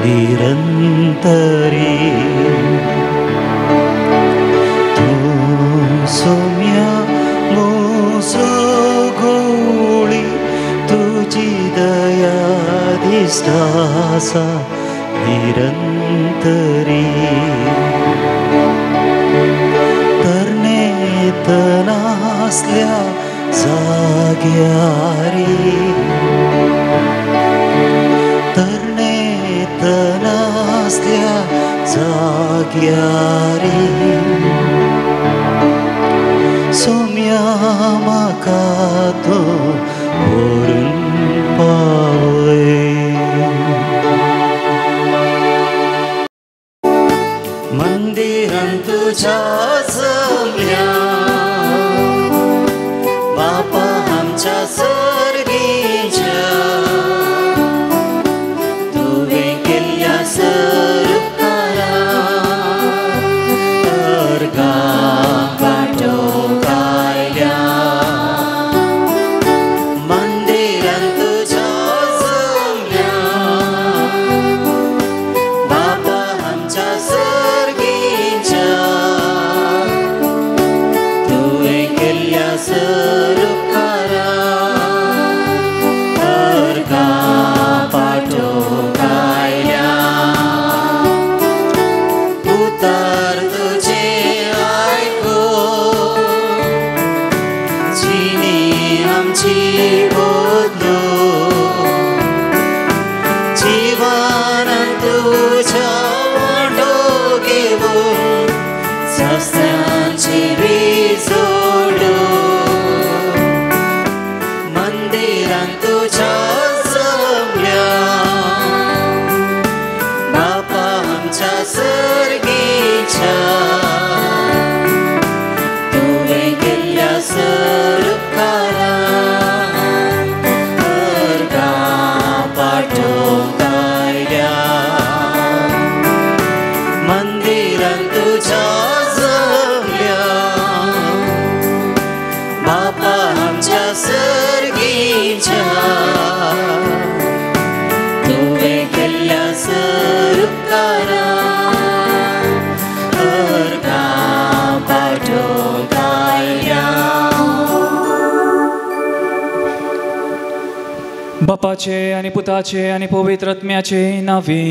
[SPEAKER 1] निरंतरी तू सोम्या मोसो गोळी तुझी दया दिसता निरंतरी। प्यारी सोम्या म्हाका तूं व्हरून पावय. मंदिरान तुज्या जमल्या बापा आमच्या सर्गीच्या तुवें केल्ल्या सरुपकारा अर्गां पाठोवंक आयल्या. मंदिरान तुज्या जमल्या बापा आमच्या सर्गीच्या तुवें केल्ल्या सरुपकारा अर्गां पाठोवंक आयल्या. उतार तुजे आयकून जिणी आमची बदलून जिवनान तुज्या वांटो घेवन सस्त्यांची जोडून मंदिरान तुज्या जमल्या बापा आमच्या सर्गीच्या तुवें केल्ल्या सरुपकारा अर्गां पाठोवंक आयल्या. मंदिरान तुज्या जमल्या बापा आमच्या सर्गीच्या तुवें केल्ल्या सरुपकारा अर्गां पाठोवंक आयल्या.
[SPEAKER 4] बापाचे आनी पुताचे आनी पवित्र आत्म्याचे नांवी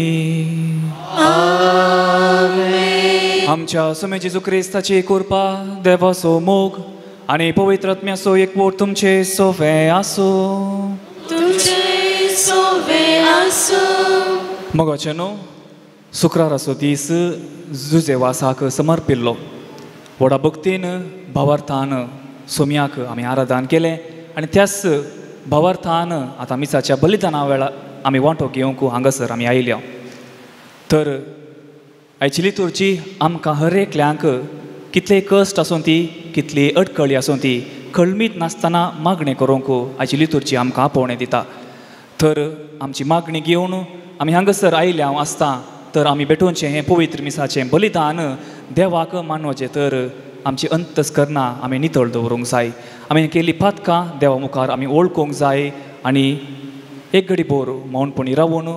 [SPEAKER 4] आमच्या सुमे जेजू क्रिस्ताची कृपा, देवाचो मोग आनी पवित्र आत्म्याचो एकवट तुमचे सोवे आसूं.
[SPEAKER 2] तुमचे सोवे आसूं.
[SPEAKER 4] मोगाचे न्हू, शुक्राराचो दीस जुजेवासाक समर्पिल्लो. व्हडा भक्तीन भावार्थान सोम्याक आमी आराधन केलें आनी त्याच भावार्थान आतां मिसाच्या बलिदाना वेळार आमी वांटो घेवंक हांगासर आमी आयल्या. तर आयची लितुर्जी आमकां हर एकल्यांक कितले कश्ट आसूं ती, कितली अडकळी आसूं ती, खळमीत नासतना मागणें करूंक आयची लितुर्जी आमकां आपोवणें दिता. तर आमची मागणी घेवन आमी हांगासर आयल्या आसता तर आमी भेटोवचें हें पवित्र मिसाचें बलिदान देवाक मानवचें. तर आमची अंतस्करणां आमी नितळ दवरूंक जाय, आमी केल्ली पातकां देवा मुखार आमी वळखूंक जाय आनी एक घडी भर मौनपणी रावून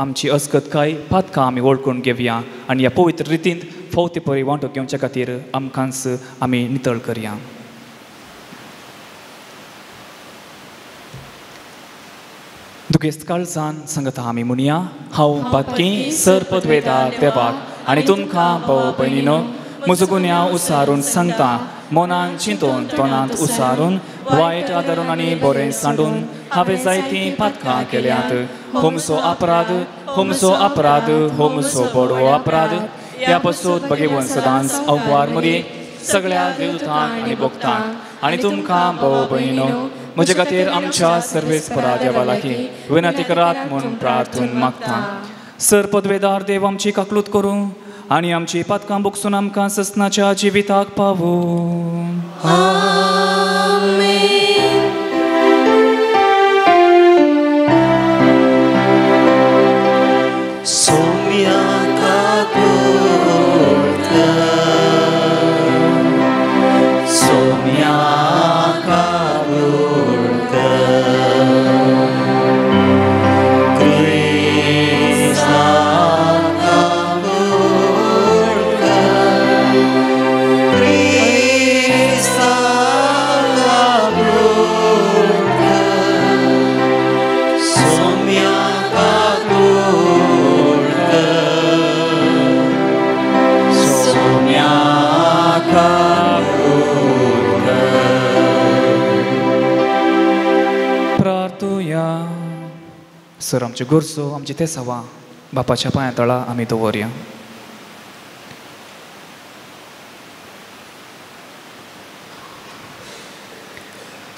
[SPEAKER 4] आमची अस्कतकाय पातकां आमी वळखून घेवया आनी ह्या पवित्र रितींत फावते परी वांटो घेवच्या खातीर आमकांच आमी नितळ करया. दुखेस्त काळजान सांगता आमी म्हणया, हांव पातकी सर पदवेदार देवाक आनी तुमकां भाव भयणीनो म्हजो गुन्यांव उसारून सांगता. मनान चिंतून तोंडांत उसारून वायट आदारून आनी बरें सांडून हांवें जायतीं पातकां केल्यात. होमसो अपराध, होमसो अपराध, होमसो बडवो अपराध. ह्या पसून भगेवन सदांच अववार मरी सगळ्या देवतांक आनी भक्तांक आनी तुमकां भाव भयणीनो म्हजे खातीर आमच्या सर्वेस्परा देवा लागीं विनंती करात म्हूण प्रार्थून मागता. सर पदवेदार देव आमची काकलूत करूं आनी आमची पातकां बोगसून आमकां ससनाच्या जिविताक पावूं.
[SPEAKER 1] सोम्या काकूळ कर, सोम्या काकूळ कर, क्रिस्ता काकूळ कर, क्रिस्ता काकूळ कर, सोम्या काकूळ कर, सोम्या काकूळ कर.
[SPEAKER 4] प्रार्थुया. सर आमच्यो गरजो आमची तेसावां बापाच्या पांया तळा आमी दवरया.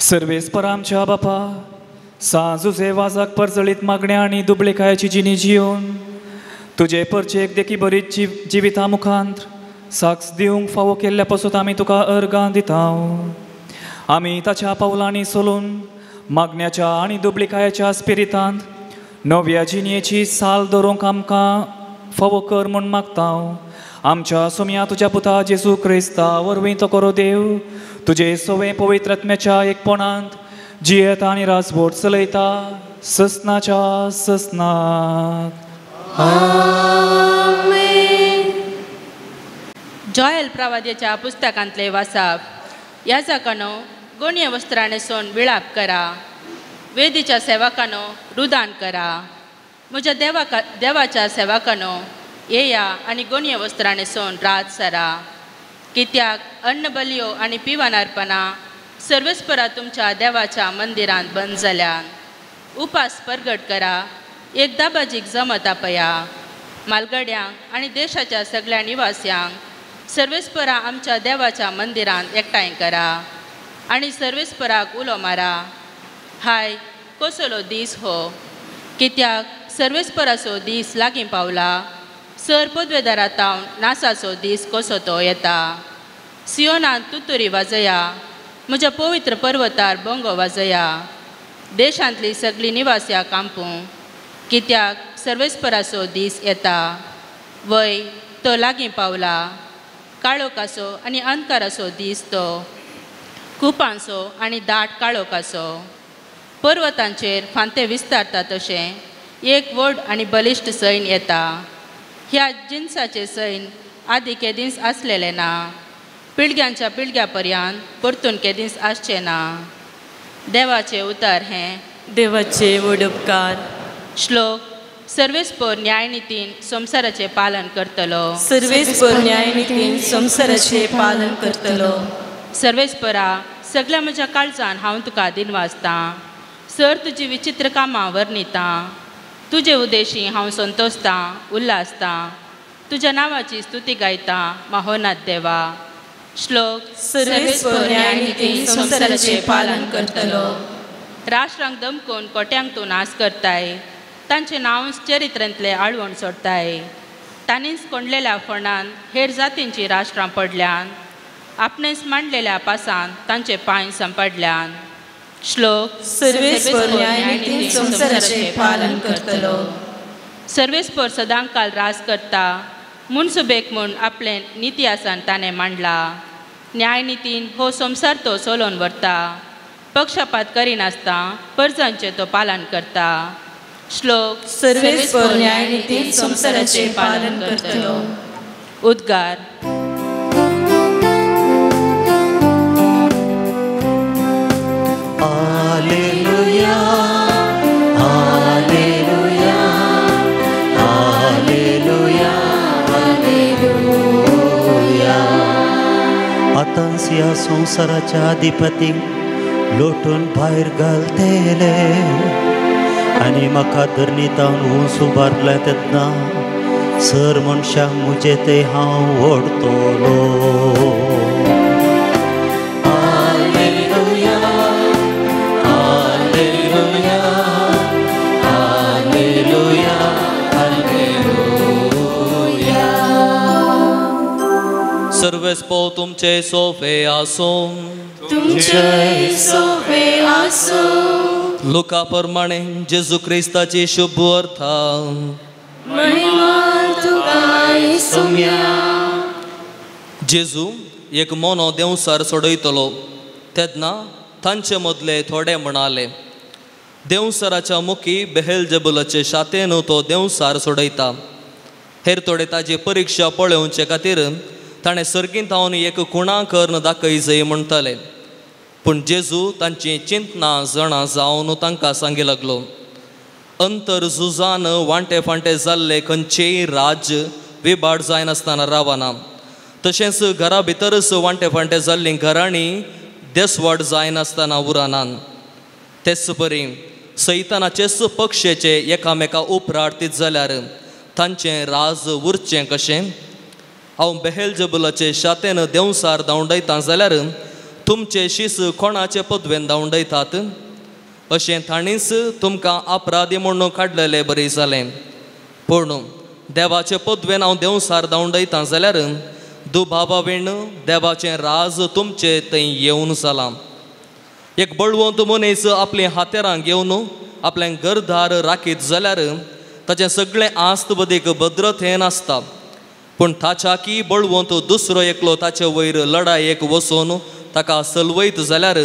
[SPEAKER 4] सर्वेस्पर आमच्या बापा सांजुजे वाजाक परजळीत मागण्या आनी दुबळेकायेची जिणी जियोन तुजे परचेक देखी बरी जिविता मुखांत साक्ष दिवंक फावो केल्ल्या पासून आमी तुका अर्गां दिता. आमी ताच्या पावलांनी सोलून मागण्याच्या आनी दुबळिकायेच्या स्पिरितांत नव्या जिणयेची साल दवरूंक आमकां फावो कर म्हूण मागता. आमच्या सोम्या तुज्या पुता जेजू क्रिस्ता वरवीं तो करो देव तुजे सवे पवित्र आत्म्याच्या एकपणांत जियेता आनी राजवट चलयता ससनाच्या ससनाक.
[SPEAKER 2] आमेन.
[SPEAKER 5] जॉयल प्रवाद्याच्या पुस्तकांतले वासाप. याजकानो गोणये वस्त्रां न्हेसून विळाप करा, वेदीच्या सेवकानो रुदान करा, म्हज्या देवाच्या सेवकानो येया आनी गोणये वस्त्रां न्हेसून रात सरा. कित्याक अन्न बलयो आनी पिवन अर्पणां सर्वेस्परा तुमच्या देवाच्या मंदिरांत बंद जाल्यान. उपास परगट करा, एक दाबाजीक जमत आपया. मालगड्यांक आनी देशाच्या सगळ्या निवास्यांक सर्वेस्परा आमच्या देवाच्या मंदिरांत एकठांय करा आनी सर्वेस्पराक उलो मारा. हाय कसलो दीस हो, कित्याक सर्वेस्पराचो दीस लागीं पावला. सर पदवेदारा तावन नासाचो दीस कसो तो येता. सियोनान तुतुरी वाजया, म्हज्या पवित्र पर्वतार बोंगो वाजया. देशांतली सगळीं निवास्या कांपूं, कित्याक सर्वेस्पराचो दीस येता. वय तो लागीं पावला. काळोखाचो आनी अंधकाराचो दीस तो, कुपांचो आनी दाट काळोखाचो. पर्वतांचेर फांते विस्तारता तशें एक व्हड आनी बलिश्ट सैन येता. ह्या जिनसाचें सैन आदी केदींच आसलेलें ना, पिळग्यांच्या पिळग्या पर्यंत परतून केदींच आसचें ना. देवाचें उतर हें
[SPEAKER 2] देवाचे व्हड उपकार.
[SPEAKER 5] श्लोक. सर्वेस्पर न्यायनितीन संवसाराचें पालन करतलो.
[SPEAKER 2] सर्वेस्पर न्यायनितीन संवसाराचें पालन करतलो.
[SPEAKER 5] सर्वेस्परा सगळ्या म्हज्या काळजान हांव तुका दिनवासतां. सर तुजी विचित्र कामां वर्णितां. तुजे उदेशी हांव संतोसतां उल्हासतां. तुज्या नांवाची स्तुती गायतां महोनाथ देवा. श्लोक.
[SPEAKER 2] सर्वेस्पर न्यायनितीन संवसाराचें पालन करतलो.
[SPEAKER 5] राष्ट्रांक दमकून कोट्यांक तूं नाश करताय. तांचें नांव चरित्रांतलें आळवण सोडताय. तांणीच कोंडलेल्या फोंडान हेर जातींची राष्ट्रां पडल्यान. आपणेच मांडलेल्या पासान तांचे पांय सांपडल्यान. श्लोक.
[SPEAKER 2] सर्वेस्पर न्यायनितीन संवसाराचें पालन करतलो.
[SPEAKER 5] सर्वेस्पर सदांकाल राज करता. मुनसुबेक म्हूण आपलें निती आसन ताणें मांडला. न्यायनितीन हो संवसार तो चलोवन व्हरता. पक्षपात करिनासतना परजांचें तो पालन करता. श्लोक.
[SPEAKER 2] सर्वेस्पर न्यायनितीन संवसाराचें पालन करतलो.
[SPEAKER 5] उद्गार.
[SPEAKER 3] Hallelujah, hallelujah, hallelujah, hallelujah. आतांच ह्या संवसाराच्या अधिपतींक लोटून भायर घालतले आनी म्हाका धरणीतावन ऊंच उबारलें तेन्ना सर मनशांक म्हजे ते हांव ओडतलो. Hallelujah, hallelujah, hallelujah, hallelujah.
[SPEAKER 1] सर्वेस्पर तुमचे सोफे आसूं.
[SPEAKER 2] तुमचे सोफे आसूं.
[SPEAKER 1] लुका प्रमाणे जेजू क्रिस्ताची शुभ अर्था.
[SPEAKER 2] महिमा तुका सोम्या.
[SPEAKER 1] जेजू एक मोनो देंवसार सोडयतलो तेन्ना तांचे मदले थोडे म्हणाले, देंवसाराच्या मुखी बेहेल जबुलाचे शातेन तो देंवसार सोडयता. हेर थोडे ताजी परिक्षा पळोवचे खातीर ताणें सर्गींत एक खुणा करून दाखय जय म्हणटाले. पूण जेजू तांची चिंतना जाणा जावन तांकां सांगी लागलो, अंतर झुजान वांटे फांटे जाल्ले खंयचेय राज्य विबाड जायनासतना रावना. तशेंच घरा भितरच वांटे फांटे जाल्लीं घराणीं देसवाड जायनासतना उरनात. तेच परी सैतानाचेच पक्षेचे एकामेका उपरार्तीत जाल्यार तांचें राज उरचें कशें? हांव बेहेल जबुलाचे शातेन देंवसार धांवडायता जाल्यार तुमचे शीस कोणाचे पदवेन धांवडयतात? अशें ताणीच तुमकां अपराधी म्हणून काडलेले बरें जालें. पूण देवाचे पदवेन हांव देंवसार धांवडयता जाल्यार दुबावावेण देवाचें राज तुमचे थंय येवन जालां. एक बळवंत मनीस आपलीं हातेरां घेवन आपलें घरदार राखीत जाल्यार ताचें सगळें आस्त बदीक भद्रतेन आसता. पूण ताच्याकी बळवंत दुसरो एकलो ताचे वयर लडायेक वचून ताका सलवयत जाल्यार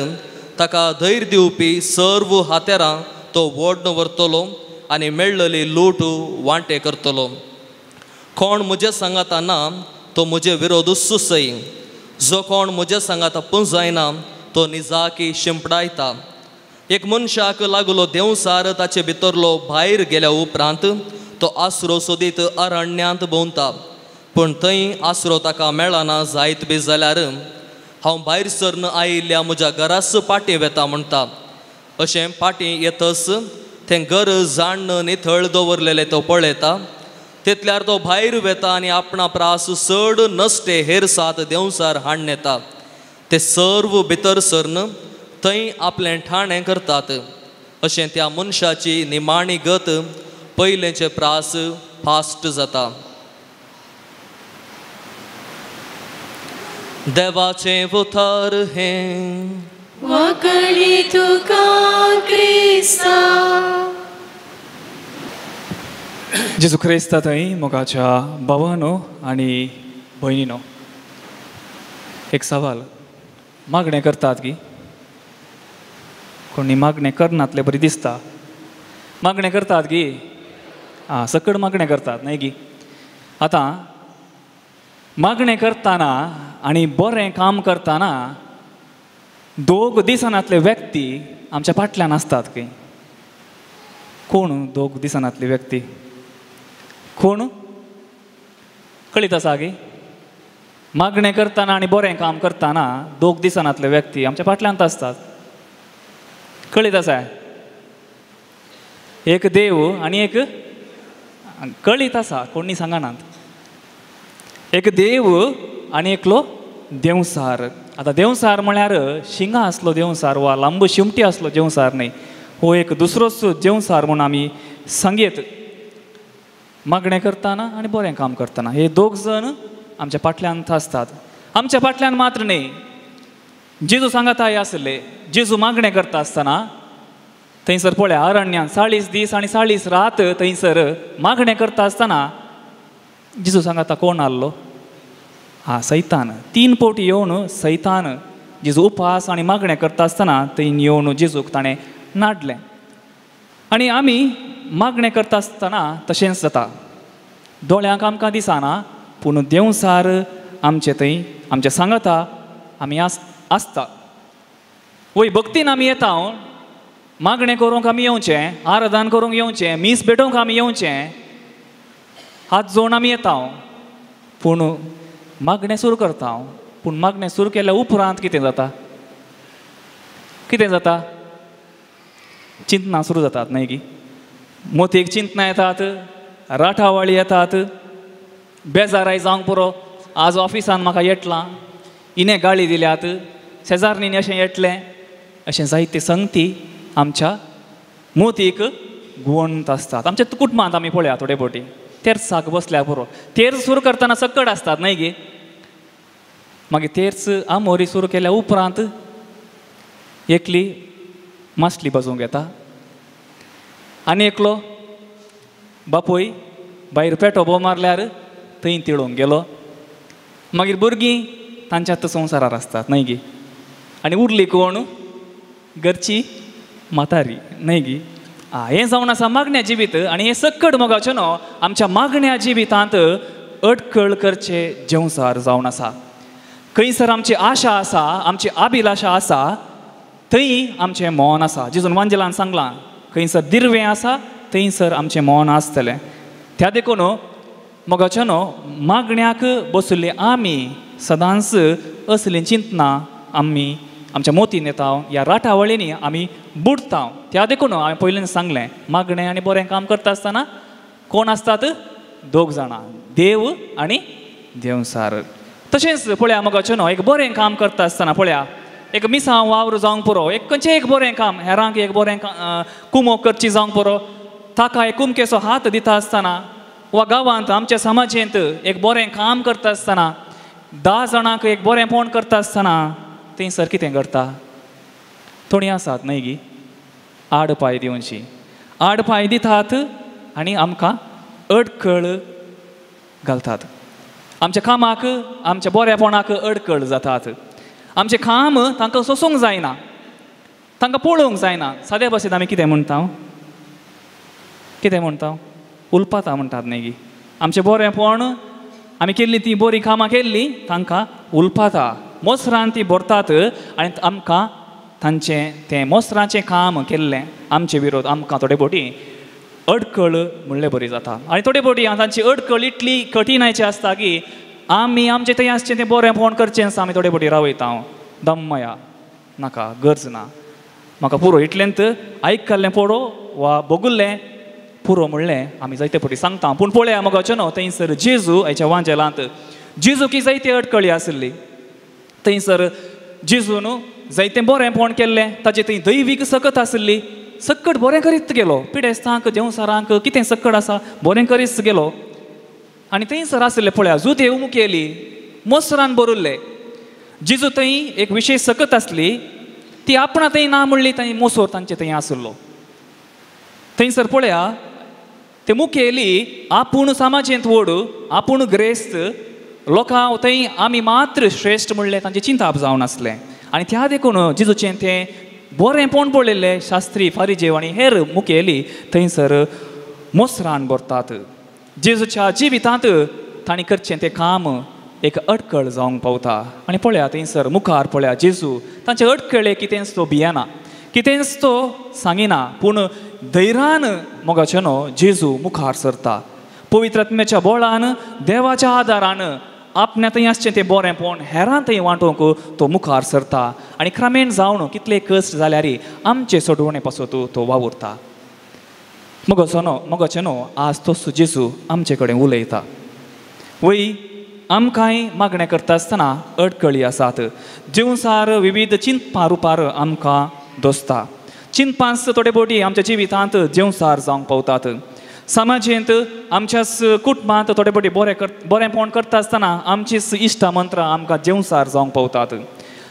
[SPEAKER 1] ताका धैर्य दिवपी सर्व हातेरां तो व्हड व्हरतलो आनी मेळ्ळली लूट वांटे करतलो. कोण म्हजे सांगाता ना तो म्हजे विरोध सुसय, जो कोण म्हजे सांगाता पुंजायना तो निजाकी शिंपडायता. एक मनशाक लागलो देंवसार ताचे भितरलो भायर गेल्या उपरांत तो आसरो सोदीत अरण्यांत भोंवता, पूण थंय आसरो ताका मेळना जायत बी जाल्यार हांव भायर सरन आयिल्ल्या म्हज्या घरास पाटी वेता म्हणटा. अशें पाटी येतच तें घर जाण्ण निथळ दवरलेलें तो पळयता. तितल्यार तो भायर वेता आनी आपणा प्रास चड नश्टे हेर सात देंवसार हाडून येता. ते सर्व भितर सरन थंय आपलें ठाणें करतात. अशें त्या मनशाची निमाणी गत पयलेंचे प्रास फास्ट जाता. देवाचें उतर हें
[SPEAKER 2] वाकडी तुका क्रिस्ता.
[SPEAKER 4] जेजू क्रिस्ता थंय मोगाच्या भावानो आनी भयणीनो, एक सवाल, मागणें करतात की कोणी मागणें करनातले बरी दिसता. मागणें करतात की आं, सकड मागणें करतात न्हय गी. आतां मागणें करतना आनी बरें काम करतना दोग दिसनातले व्यक्ती आमच्या फाटल्यान आसतात की. कोण दोग दिसनातली व्यक्ती? कोण कळीत आसा की मागणें करतना आनी बरें काम करतना दोग दिसनातले व्यक्ती आमच्या फाटल्यान आसतात. कळीत आसा? एक देव आनी एक कळीत आसा, कोणी सांगनात. एक देव आनी एकलो देंवसार. आतां देंवसार म्हळ्यार शिंगां आसलो देंवसार वा लांब शिमटी आसलो देंवसार न्हय, हो एक दुसरोच देंवसार म्हूण आमी सांगयत. मागणें करतना आनी बरें काम करतना हे दोग जण आमच्या फाटल्यान आसतात. आमच्या फाटल्यान मात्र न्हय, जेजू सांगाताय आसले. जेजू मागणें करता आसतना थंयसर पळय अरण्यान 40 दीस आनी 40 रात थंयसर मागणें करता आसतना जेजू सांगाता कोण आहलो? हा, सैतान. 3 फावटी येवन सैतान जेजू उपास आनी मागणें करता आसतना थंय येवन जेजूक ताणें नाडलें. आनी आमी मागणें करता आसतना तशेंच जाता. दोळ्यांक आमकां दिसना, पूण देंवसार आमचे थंय आमचे सांगाता आमी आसता. वय भक्तीन आमी येता, मागणें करूंक आमी येवचें, आराधन करूंक येवचें, मीस भेटोवंक आमी येवचें, हात जोडून आमी येता, पूण मागणें सुरू करता. पूण मागणें सुरू केल्या उपरांत कितें जाता? कितें जाता? चिंतनां सुरू जातात न्हय गी. मोतीक चिंतनां येतात, राठावळी येतात, बेजाराय जावंक पुरो, आज ऑफिसान म्हाका येतलां, इने गाळी दिल्यात, शेजारणीन अशें येतलें, अशें जायते संगती आमच्या मोतीक गुवंत आसतात. आमच्या कुटुंबांत आमी पळया थोडे फावटी तेर्साक बसल्या पुरो, तेर्स सुरू करतना सकड आसतात न्हय गी. मागीर तेर्स आमोरी सुरू केल्या उपरांत एकली मासली बाजूंक येता आनी एकलो बापूय भायर पेटो भोव मारल्यार थंय तिळोवंक गेलो. मागीर भुरगीं तांच्या संवसारार आसतात न्हय गी. आनी उरली कोण? घरची म्हातारी न्हय गी. आं, हें जावन आसा मागण्या जिवीत. आनी हें सकड मोगाचें न्हू आमच्या मागण्या जिवितांत अडखळ करचे जेवसार जावन आसा. खंयसर आमची आशा आसा, आमची अभिलाशा आसा, थंय आमचें मौन आसा. जेजून वांजेलान सांगलां, खंयसर दिर्वें आसा थंयसर आमचें मौन आसतलें. त्या देखून मोगाचें न्हू मागण्याक बसुल्ले आमी सदांच असलीं चिंतनां आमी आमच्या मोतीन येता, ह्या राटावळींनी आमी बुडटा. त्या देखून हांवें पयलीं सांगलें, मागणें आनी बरें काम करता आसतना कोण आसतात? दोग जाणां, देव आनी देंवसार. तशेंच पळया मोगाचें न्हू एक बरें काम करता आसतना पळया एक मिसां वावर जावंक पुरो, एक खंयचें एक बरें काम हेरांक एक बरें कुमोक करची जावंक पुरो, ताका एक कुमकेचो हात दिता आसतना वा गांवांत आमच्या समाजेंत एक बरें काम करता आसतना 10 जाणांक एक बरें पोण करता आसतना थंयसर कितें करता? थोडीं आसात न्हय गी आड पांय दिवची, आड पांय दितात आनी आमकां अडखळ घालतात. आमच्या कामाक आमच्या बरेपणाक अडखळ जातात. आमचें काम तांकां सोसूंक जायना, तांकां पळोवंक जायना. सादे भाशेंत आमी कितें म्हणटा? कितें म्हणटा? उलपाता म्हणटात न्हय गी. आमचें बरेंपण आमी केल्ली ती बरीं कामां केल्ली तांकां उलपाता, मोसरान ती भरतात आनी आमकां तांचें तें मोसराचें काम केल्लें आमचे विरोध आमकां थोडे फावटी अडखळ म्हणले बरी जाता. आनी थोडे फावटी तांची अडखळ इतली कठीणायची आसता की आमी आमचें थंय आसचें तें बरेंपण करचें आसा आमी थोडे फावटी रावयता. दम्मया नाका, गरज ना, म्हाका पुरो इतलेंत आयकल्लें पुरो वा भोगुल्लें पुरो म्हणलें आमी जायते फावटी सांगता. पूण पळया मगो न्हू थंयसर जेजू आयच्या वांजेलांत जेजू की जायते अडखळी आसली. थंयसर जेजून जायतें बरेंपण केल्लें, ताजें थंय दैवीक सकत आसली, सक्कट बरें करीत गेलो, पिडेस्तांक देंवसारांक कितें सक्कट आसा बरें करीत गेलो. आनी थंयसर आसले पळया जुदेव मुखेली मोसरान भरिल्ले. जेजू थंय एक विशेश सकत आसली ती आपणा थंय ना म्हणली थंय मोसोर तांचे थंय आसलो. थंयसर पळया ते मुखेली आपूण समाजेंत व्हड, आपूण ग्रेस्त लोकां थंय आमी मात्र श्रेश्ठ म्हणलें तांचें चिंताप जावन आसलें. आनी त्या देखून जेजूचें तें बरेंपण पळयल्लें शास्त्री फारिजेव आनी हेर मुखेली थंयसर मोसरान भरतात. जेजूच्या जिवितांत तांणी करचें तें काम एक अडखळ जावंक पावता. आनी पळया थंयसर मुखार पळया जेजू तांचे अडखळे कितेंच तो भियेना, कितेंच तो सांगिना, पूण धैर्यान मोगाचें न्हू जेजू मुखार सरता. पवित्र आत्म्याच्या बळान देवाच्या आदारान आपल्या थंय आसचें तें बरेंपण हेरां थंय वांटोवंक तो मुखार सरता. आनी क्रमेण जावन कितले कश्ट जाल्यार आमचे सोडवणे पासत तो वावुरता. मोगाचें न्हू आज तोच जेजू आमचे कडेन उलयता. वय आमकांय मागणें करता आसतना अडखळी आसात. जेवसार विविध चिंतपा रुपार आमकां दोसता. चिंतपांस थोडे फावटी आमच्या जिवितांत जेवसार जावंक पावतात. समाजेंत आमच्याच कुटुंबांत थोडे फावटी बरेंपण करता आसतना आमचीच इश्टा मंत्रां आमकां जेवसार जावंक पावतात.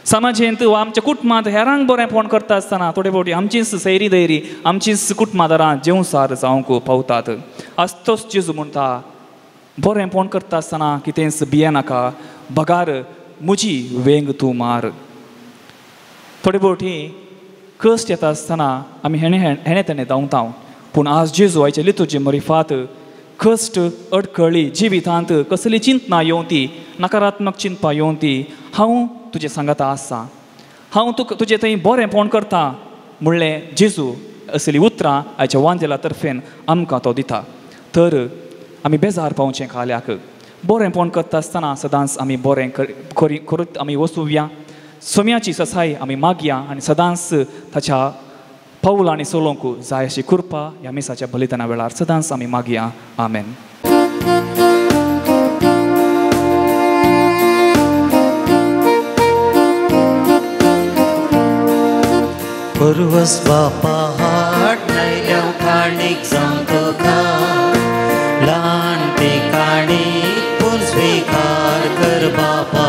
[SPEAKER 4] समाजेंत वा आमच्या कुटुंबांत हेरांक बरेंपण करता आसतना थोडे फावटी आमचीच सैरी दैरी आमचीच कुटुंबादारां जेवसार जावंक पावतात. आज तोच जेजू म्हणटा बरेंपण करता आसतना कितेंच भियेनाका, बगार म्हजी वेंग तूं मार. थोडे फावटी कश्ट येता आसतना आमी हेणे हेणे तेणे धांवता. पूण आज जेजू आयचे लितुर्जी मरिफात कश्ट अडखळी जिवितांत कसली चिंतना येवं ती, नकारात्मक चिंतपां येवं ती, हांव तुजें सांगाता आसा, हांव तुका तुजें थंय बरेंपण करता म्हणलें जेजू असली उतरां आयच्या वांजेला तर्फेन आमकां तो दिता. तर आमी बेजार पावचें खाल्याक बरेंपण करता आसतना सदांच आमी बरें करत आमी वसुया, सोम्याची ससाय आमी मागया आनी सदांच ताच्या पावलांनी चलोवंक जाय अशी कृपा ह्या मिसाच्या बलिदाना वेळार सदांच आमी मागया. आमेन.
[SPEAKER 3] पुर्वस बापा हाट नायल्या काणीक जावं तुका ल्हान ती काणीक पूण स्विकार कर बापा,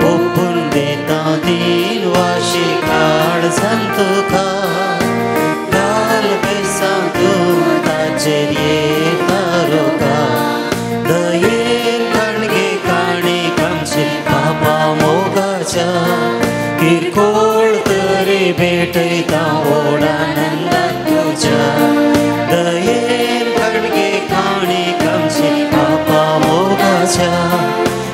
[SPEAKER 3] ओपून दिता दीन वाशी काळ जावन तुका घाल बेसां तूं ताचेर येता रोका दयेन काणगे काणीक आमचे बापा मोगाच्या किरकोळ तरी भेटयता ओडानंदाक तुज्या दयेन काणगे काणीक आमचे बापा मोगाच्या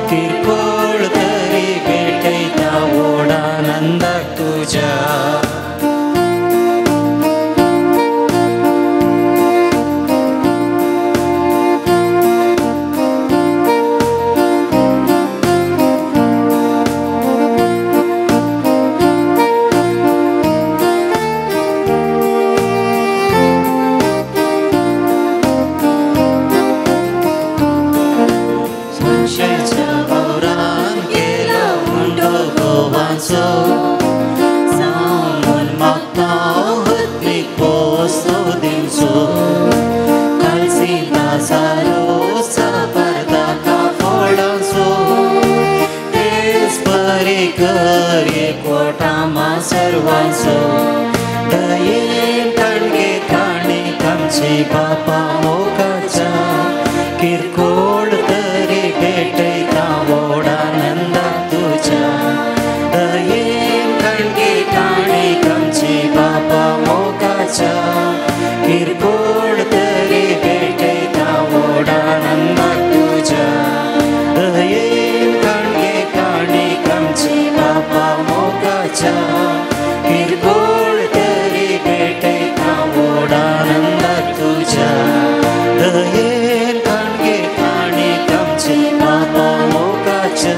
[SPEAKER 3] किरकोळ तरी भेटयता ओडानंदाक तुज्या. सर्वांचो सांगून मागता हत्मीक पोसो दिवचो कालसी नाजारो सापरदाका फोडांचो तेच बरे कर एकवटामा सर्वांचो दयेन कणगे काणीक आमची बापा मोगाच्या किरकोळ तरी भेटयता व्हड आनंदाक तुज्या दयेन कणगे काणीक आमची बापा मोगाच्या किरकोळ तरी भेटयता व्हड आनंदाक तुज्या दयेन कणगे काणीक आमची बापा मोगाच्या किरकोळ तरी भेटयता व्हड आनंदाक तुज्या दयेन कणगे काणीक आमची बापा मोगाच्या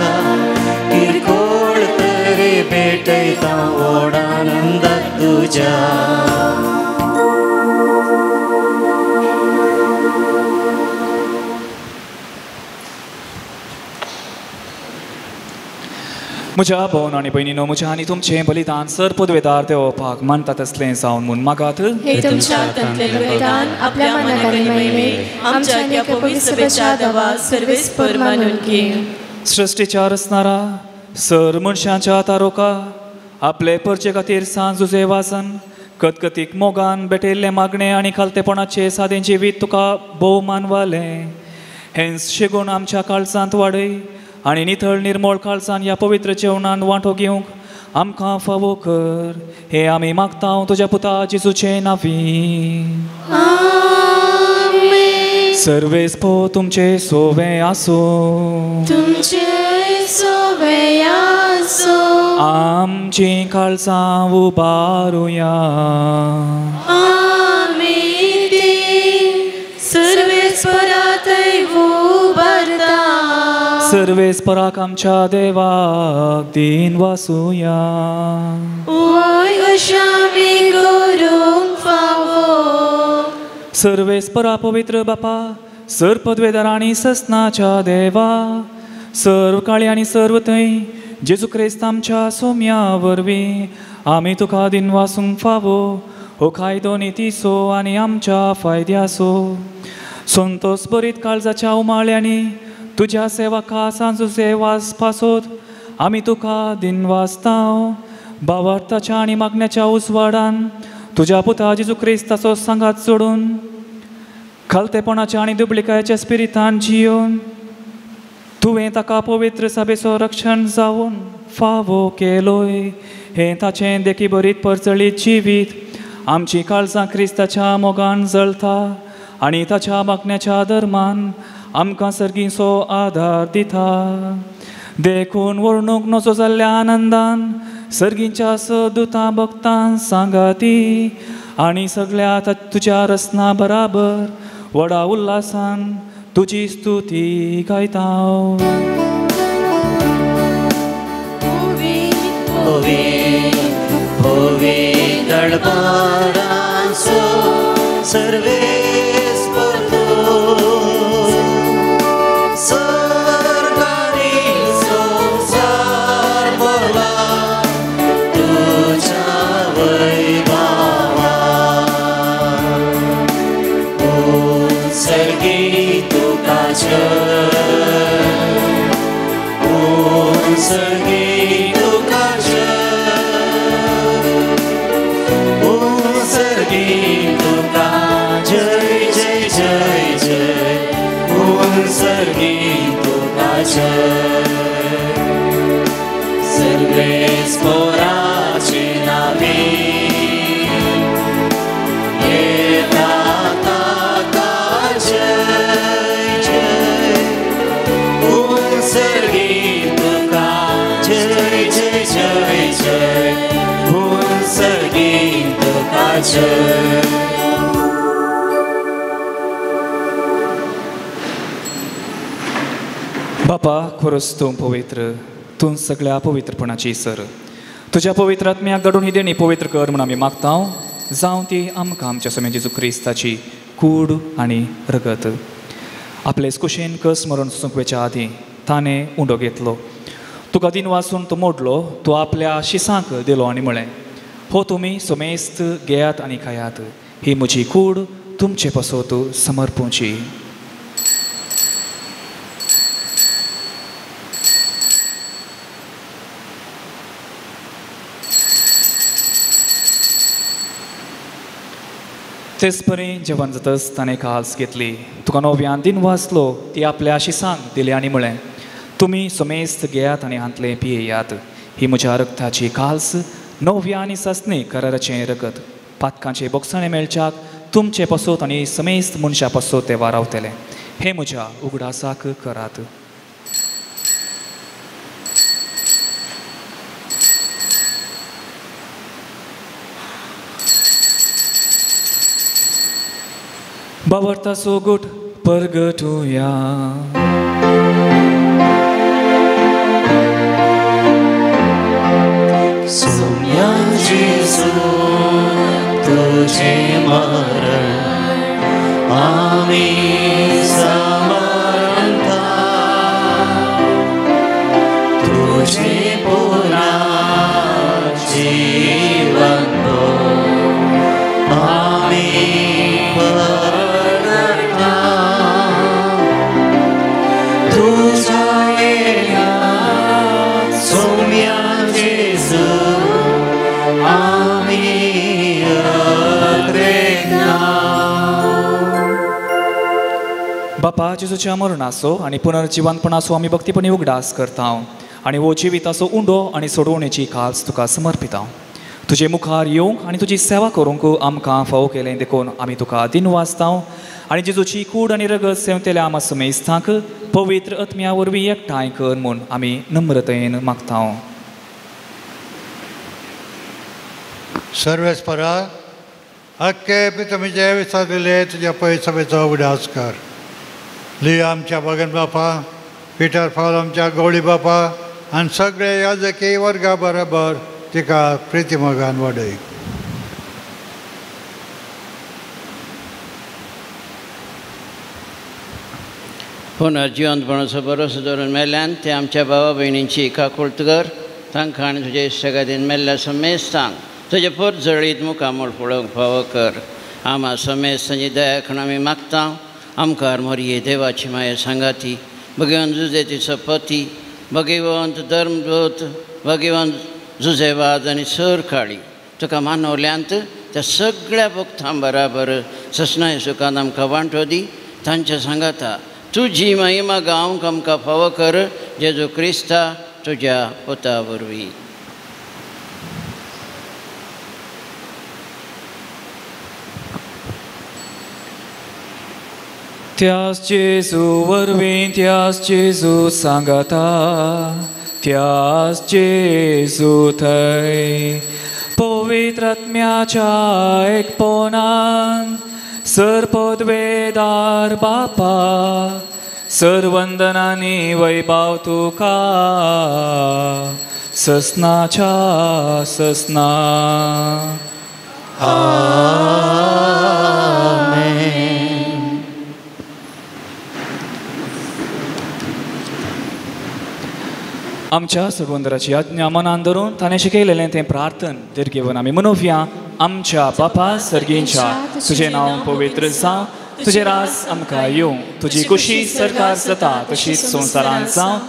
[SPEAKER 3] किरकोळ तरी भेटयता व्हड आनंदाक तुज्या.
[SPEAKER 4] म्हज्या भोवन आनी भयणीनो, म्हज्या आनी तुमचें बलिदान सर पदवेदार देवपाक मानता तसलें जावन म्हूण मागात.
[SPEAKER 2] हे तुमच्या हातांतलें बलिदान आपल्या मनाक आनी महिमेक आमच्या ह्या पवित्र सभेच्या देवा सर्वेस्पर मानून घे.
[SPEAKER 4] सृश्टीच्या रचणारा सर मनशांच्या तारोका आपले परचे खातीर सांजुजे वासन कतकतीक मोगान भेटयल्लें मागणें आनी खालतेपणाचें सादें जिवीत तुका भोव मानवालें. हेंच शेगूण आमच्या काळजांत वाडय आनी नितळ निर्मळ काळजान ह्या पवित्र जेवणान वांटो घेवंक आमकां फावो कर. हे आमी मागता तुज्या पुता जेजूचे नांवी. सर्वेस पो तुमचे सोवे आसूं.
[SPEAKER 2] तुमचे सोवे आसूं.
[SPEAKER 4] आमची काळजां उबारुया.
[SPEAKER 2] आमी ती सर्वेस्परातय उबारता.
[SPEAKER 4] सर्वेस्पराक आमच्या देवाक दीन वासुया.
[SPEAKER 2] वय अशें आमी करूंक फावो.
[SPEAKER 4] सर्वेस्परा पवित्र बापा, सर पदवेदार आनी ससनाच्या देवा, सर्व काळी आनी सर्व थंय जेजू क्रिस्त आमच्या सोम्या वरवीं आमी तुका दीन वासूंक फावो. हो कायदो नितीचो आनी आमच्या फायद्याचो. संतोस बरीत काळजाच्या उमाळ्यांनी तुज्या सेवका सांजुसे वास पासोत आमी तुका दीन वाचताव. भावार्थाच्या आनी मागण्याच्या उजवाडान तुज्या पुता जेजू क्रिस्ताचो सांगात जोडून खालतेपणाच्या आनी दुबळिकायेच्या स्पिरितान जियोवन तुवें ताका पवित्र सभेचो रक्षण जावन फावो केलोय. हें ताचें देखी बरीत परचळीत जिवीत आमची काळजां क्रिस्ताच्या मोगान जळता आनी ताच्या मागण्याच्या धर्मान आमकां सर्गीचो आदार दिता. देखून वर्णूंक नजो जाल्ल्या आनंदान सर्गीच्या सदुतां भक्तां सांगाती आनी सगळ्या तुज्या रचना बराबर व्हडा उल्हासान तुजी स्तुती गायता.
[SPEAKER 3] सरकारी संसार भरला तुझ्या वैभवा, उत्सर्गी तुका जय, उत्सर्गी तुका जय, उत्सर्गी तुका जय जय जय जय, उत्सर्गी तुका जय. सर्वेस्पराचे नावे येता ताका जय जय, उत्सर्गी तुका जय जय जय जय, उत्सर्गी तुका जय.
[SPEAKER 4] बापा, खरोच तूं पवित्र, तूं सगळ्या पवित्रपणाची सर. तुज्या पवित्र आत्म्याक धाडून ही देणी पवित्र कर म्हूण आमी मागता. जावं ती आमकां आमच्या स्वामी जेजू क्रिस्ताची कूड आनी रगत. आपले कुशीन कस मरण सोंपवेच्या आदीं ताणें उंडो घेतलो. तुका दिन वासून तो मोडलो, तो आपल्या शिसांक दिलो आनी म्हळें, हो तुमी समेस्त घेयात आनी खायात, ही म्हजी कूड तुमचे पासत समर्पूची. तेच परी जेवण जातच ताणें काल्स घेतली, तुका नव्यान दिन वाचलो, ती आपल्या शिसांक दिली आनी म्हळें, तुमी समेस्त घेयात आनी हांतलें पियेयात, ही म्हज्या रक्ताची काल्स, नव्या आनी सासणी कराराचें रगत, पातकांचे बोगसाणें मेळच्याक तुमचे पासत आनी समेस्त मनशां पासत ते वारावतले. हें म्हज्या उगडासाक करात. बाबर्ताचो गोट परगटुया.
[SPEAKER 3] सोम्या जेजू तुझे मरण आमी समरता, तुझे पुन्हा जीवन आमी परगटा, तुझ्या येण्या सोम्या जेजू आमी अत्रेकता.
[SPEAKER 4] बापा, जेजूच्या मरणाचो आनी पुनर्जिवनपणाचो आमी भक्तीपणी उगडास करता आनी हो जिविताचो उंडो आनी सोडवणेची काल्स तुका समर्पिता. तुजे मुखार येवंक आनी तुजी सेवा करूंक आमकां फावो केलें देखून आमी तुका दिनवासता आनी जेजूची कूड आनी रगत सेवतेल्या आमा समेस्तांक पवित्र आत्म्या वरवीं एकठांय कर म्हूण आमी नम्रतेन मागता.
[SPEAKER 6] सर्वेस्परा, अख्खे पितमी जे विसारलेले तुज्या पयसभेचो उगडास कर. लिया आमच्या बगन बापा, पिटर फावल आमच्या गवळी बापा आनी सगळे याजकी वर्गा बरोबर तिका प्रितीमोगान वाडय.
[SPEAKER 7] पुनर्जिवंतपणाचो भरोसो दवरून मेल्ल्यान ते आमच्या भावा भयणींची काकुळट कर, तांकां आनी तुजे इश्टागतीन मेल्ल्या समेस्तांक तुजे पोर जळीत मुखामळ पळोवंक फावो कर. आमा समेस्तांची दया करून आमी मागता. आमकार मोरये देवाची माया सांगाती, भगवंत जुजेतीचो पती, भगवंत धर्मदूत, भगवंत जुजेवाद आनी सर काळी तुका मानवल्यांत त्या सगळ्या भक्तां बराबर ससनाय सुखान आमकां वांटो दी. तांच्या सांगाता तुजी महिमा गावंक आमकां फावो कर, जेजू क्रिस्ता तुज्या पुता वरवीं.
[SPEAKER 4] त्यास जेजू वरवीं, त्यास जेजू सांगाता, त्यास जेजू थंय पवित्र आत्म्याच्या एकपणान सर्पद्वेदार बापा सर्वंदनानी वैभाव तुका ससनाच्या ससना.
[SPEAKER 3] आमेन.
[SPEAKER 4] आमच्या सर्वंदराची आज्ञा मनान धरून ताणें शिकयलेलें तें प्रार्थन दीर्घेवन आमी मनोवया. आमच्या बापा सर्गींच्या, तुजें नांव पवित्र जावं, तुजें राज आमकां येवं, तुजी खुशी सरकार जाता तशीच संवसारांत जावं.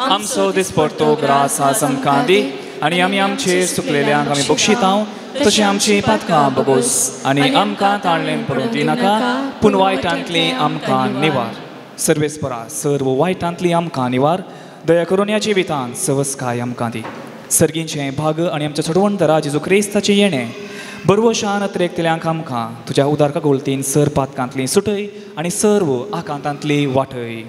[SPEAKER 4] आमचो दिसपडतो ग्रास आज आमकां दी आनी आमी आमचेर चुकलेल्यांक आमी बक्षितां तशें आमची पातकां बगोस आनी आमकां ताळणें पडूंक दिनाका, पूण वायटांतली आमकां निवार. सर्वेस्परा सर्व वायटांतली आमकां निवार, दया करून ह्या जिवितांत सवस्काय आमकां दी. सर्गींचें भाग आनी आमच्या सोडवणदारा जेजू क्रिस्ताचें येणें बरवशान अत्रेकतल्यांक आमकां तुज्या उदारका गोलतीन सर पातकांतली सुटय आनी सर्व आकांतांतली वाटय.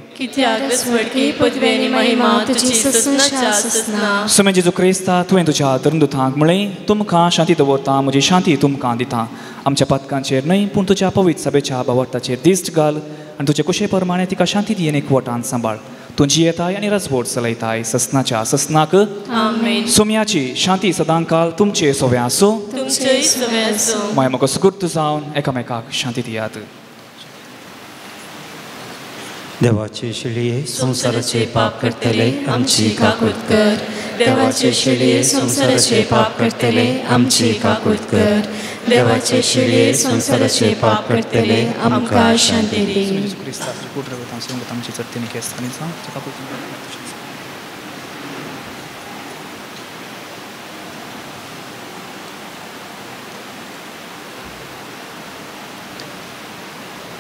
[SPEAKER 4] सुमे जेजू क्रिस्ता, तुवें तुज्या धर्मदुतांक म्हळें, तुमकां शांती दवरता, म्हजी शांती तुमकां दिता. आमच्या पातकांचेर न्हय पूण तुज्या पवित्र सभेच्या भावार्थाचेर दिश्ट घाल आनी तुजे कुशे प्रमाणे तिका शांती दी आनी एकवटान सांबाळ. तूं जियेताय आनी राजवट चलयताय ससनाच्या ससनाक. सोम्याची शांती सदांकाल तुमचे सोव्या आसूं. माय म्हाका सुगूर्त जावन एकामेकाक शांती दियात.
[SPEAKER 3] देवाचे शेळये संवसाराचे पाप करतले आमची काकूत
[SPEAKER 2] कर. देवाचे शेळये संवसाराचे पाप करतले आमची काकूत कर. देवाचे शेळये संवसाराचे पाप करतले आमकां शांती दी.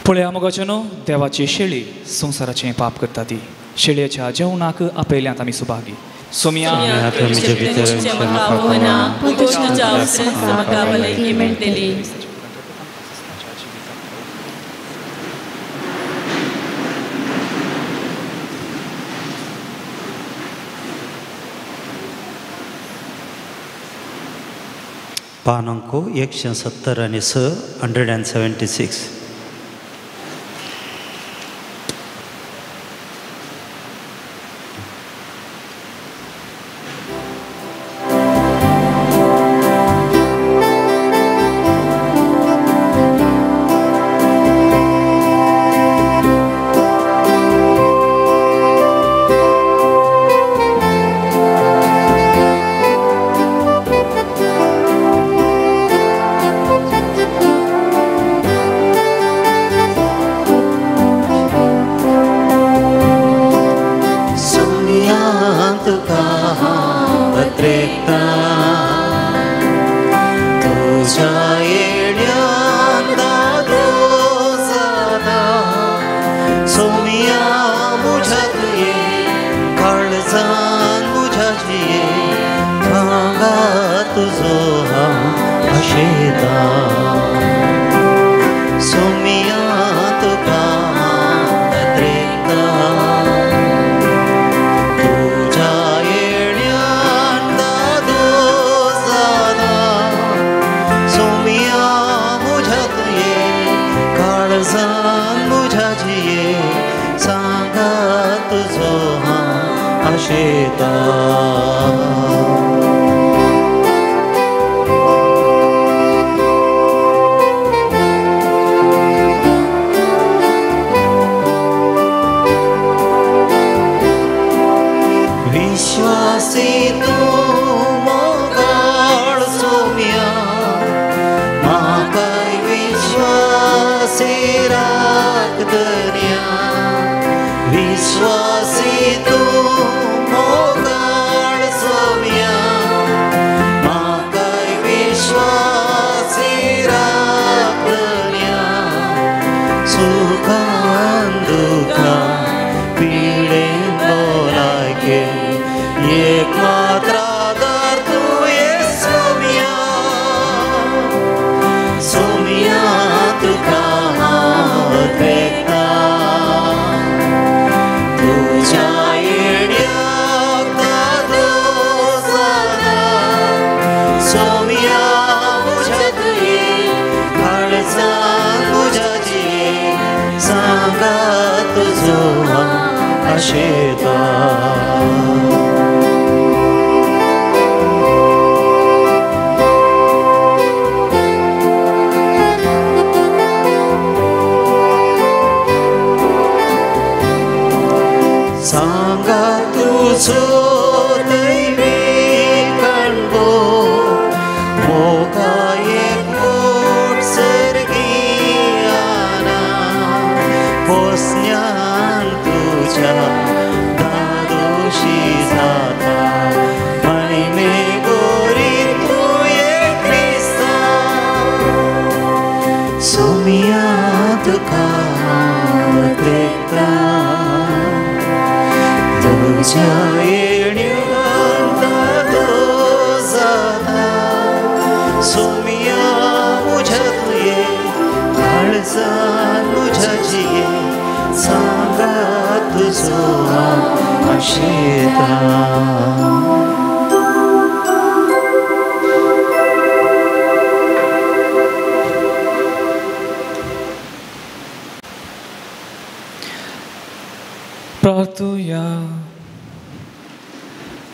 [SPEAKER 4] पळया मोगाचे न्हू, देवाची शेळी संवसाराचें पाप करता ती शेळयेच्या जेवणाक आपयल्यांत आमी सुभागी. सोमिया
[SPEAKER 3] पान अंक 170 आनी 6 176.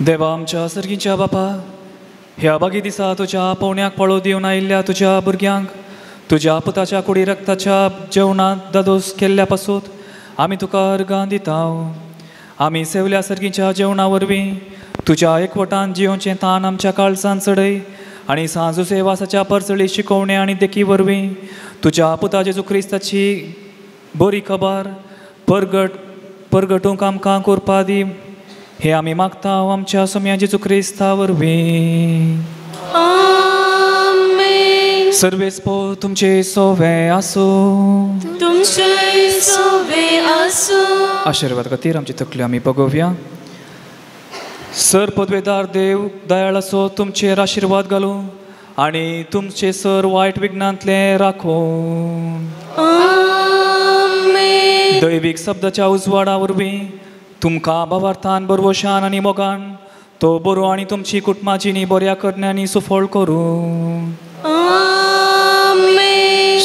[SPEAKER 3] देवा आमच्या सर्गीच्या बापा, ह्या बागी दिसा तुज्या पोवण्याक पळो दिवन आयिल्ल्या तुज्या भुरग्यांक तुज्या पुताच्या कुडी रक्ताच्या जेवणांत दादोस केल्ल्या पासून आमी तुका अर्गां दिता. आमी सेवल्या सर्गीच्या जेवणा वरवीं तुज्या एकवटान जियोवचें तान आमच्या काळजान चडय आनी सांजुसे वासाच्या परचळी शिकोवणे आनी देखी वरवीं तुज्या पुता जेजू क्रिस्ताची बरी खबर परगटूंक आमकां कोरपा दी. हे आमी मागता आमच्या सोम्या जेजू क्रिस्ता वरवीं. सर्वेस्पो तुमचे सोवे आसूं.
[SPEAKER 2] तुमचे सोवे आसूं.
[SPEAKER 3] आशिर्वाद खातीर आमची तकली आमी पगोवया. सर पदवेदार देव दयाळ असो तुमचेर आशिर्वाद घालूं आनी तुमचे सर वायट विघ्नांतलें राखूं. दैवीक शब्दाच्या उजवाडा वरवीं तुमकां भावार्थान बरवशान आनी मोगान तो बरो आनी तुमची कुटुंबाची न्ही बऱ्या करण्यांनी सुफळ करूं.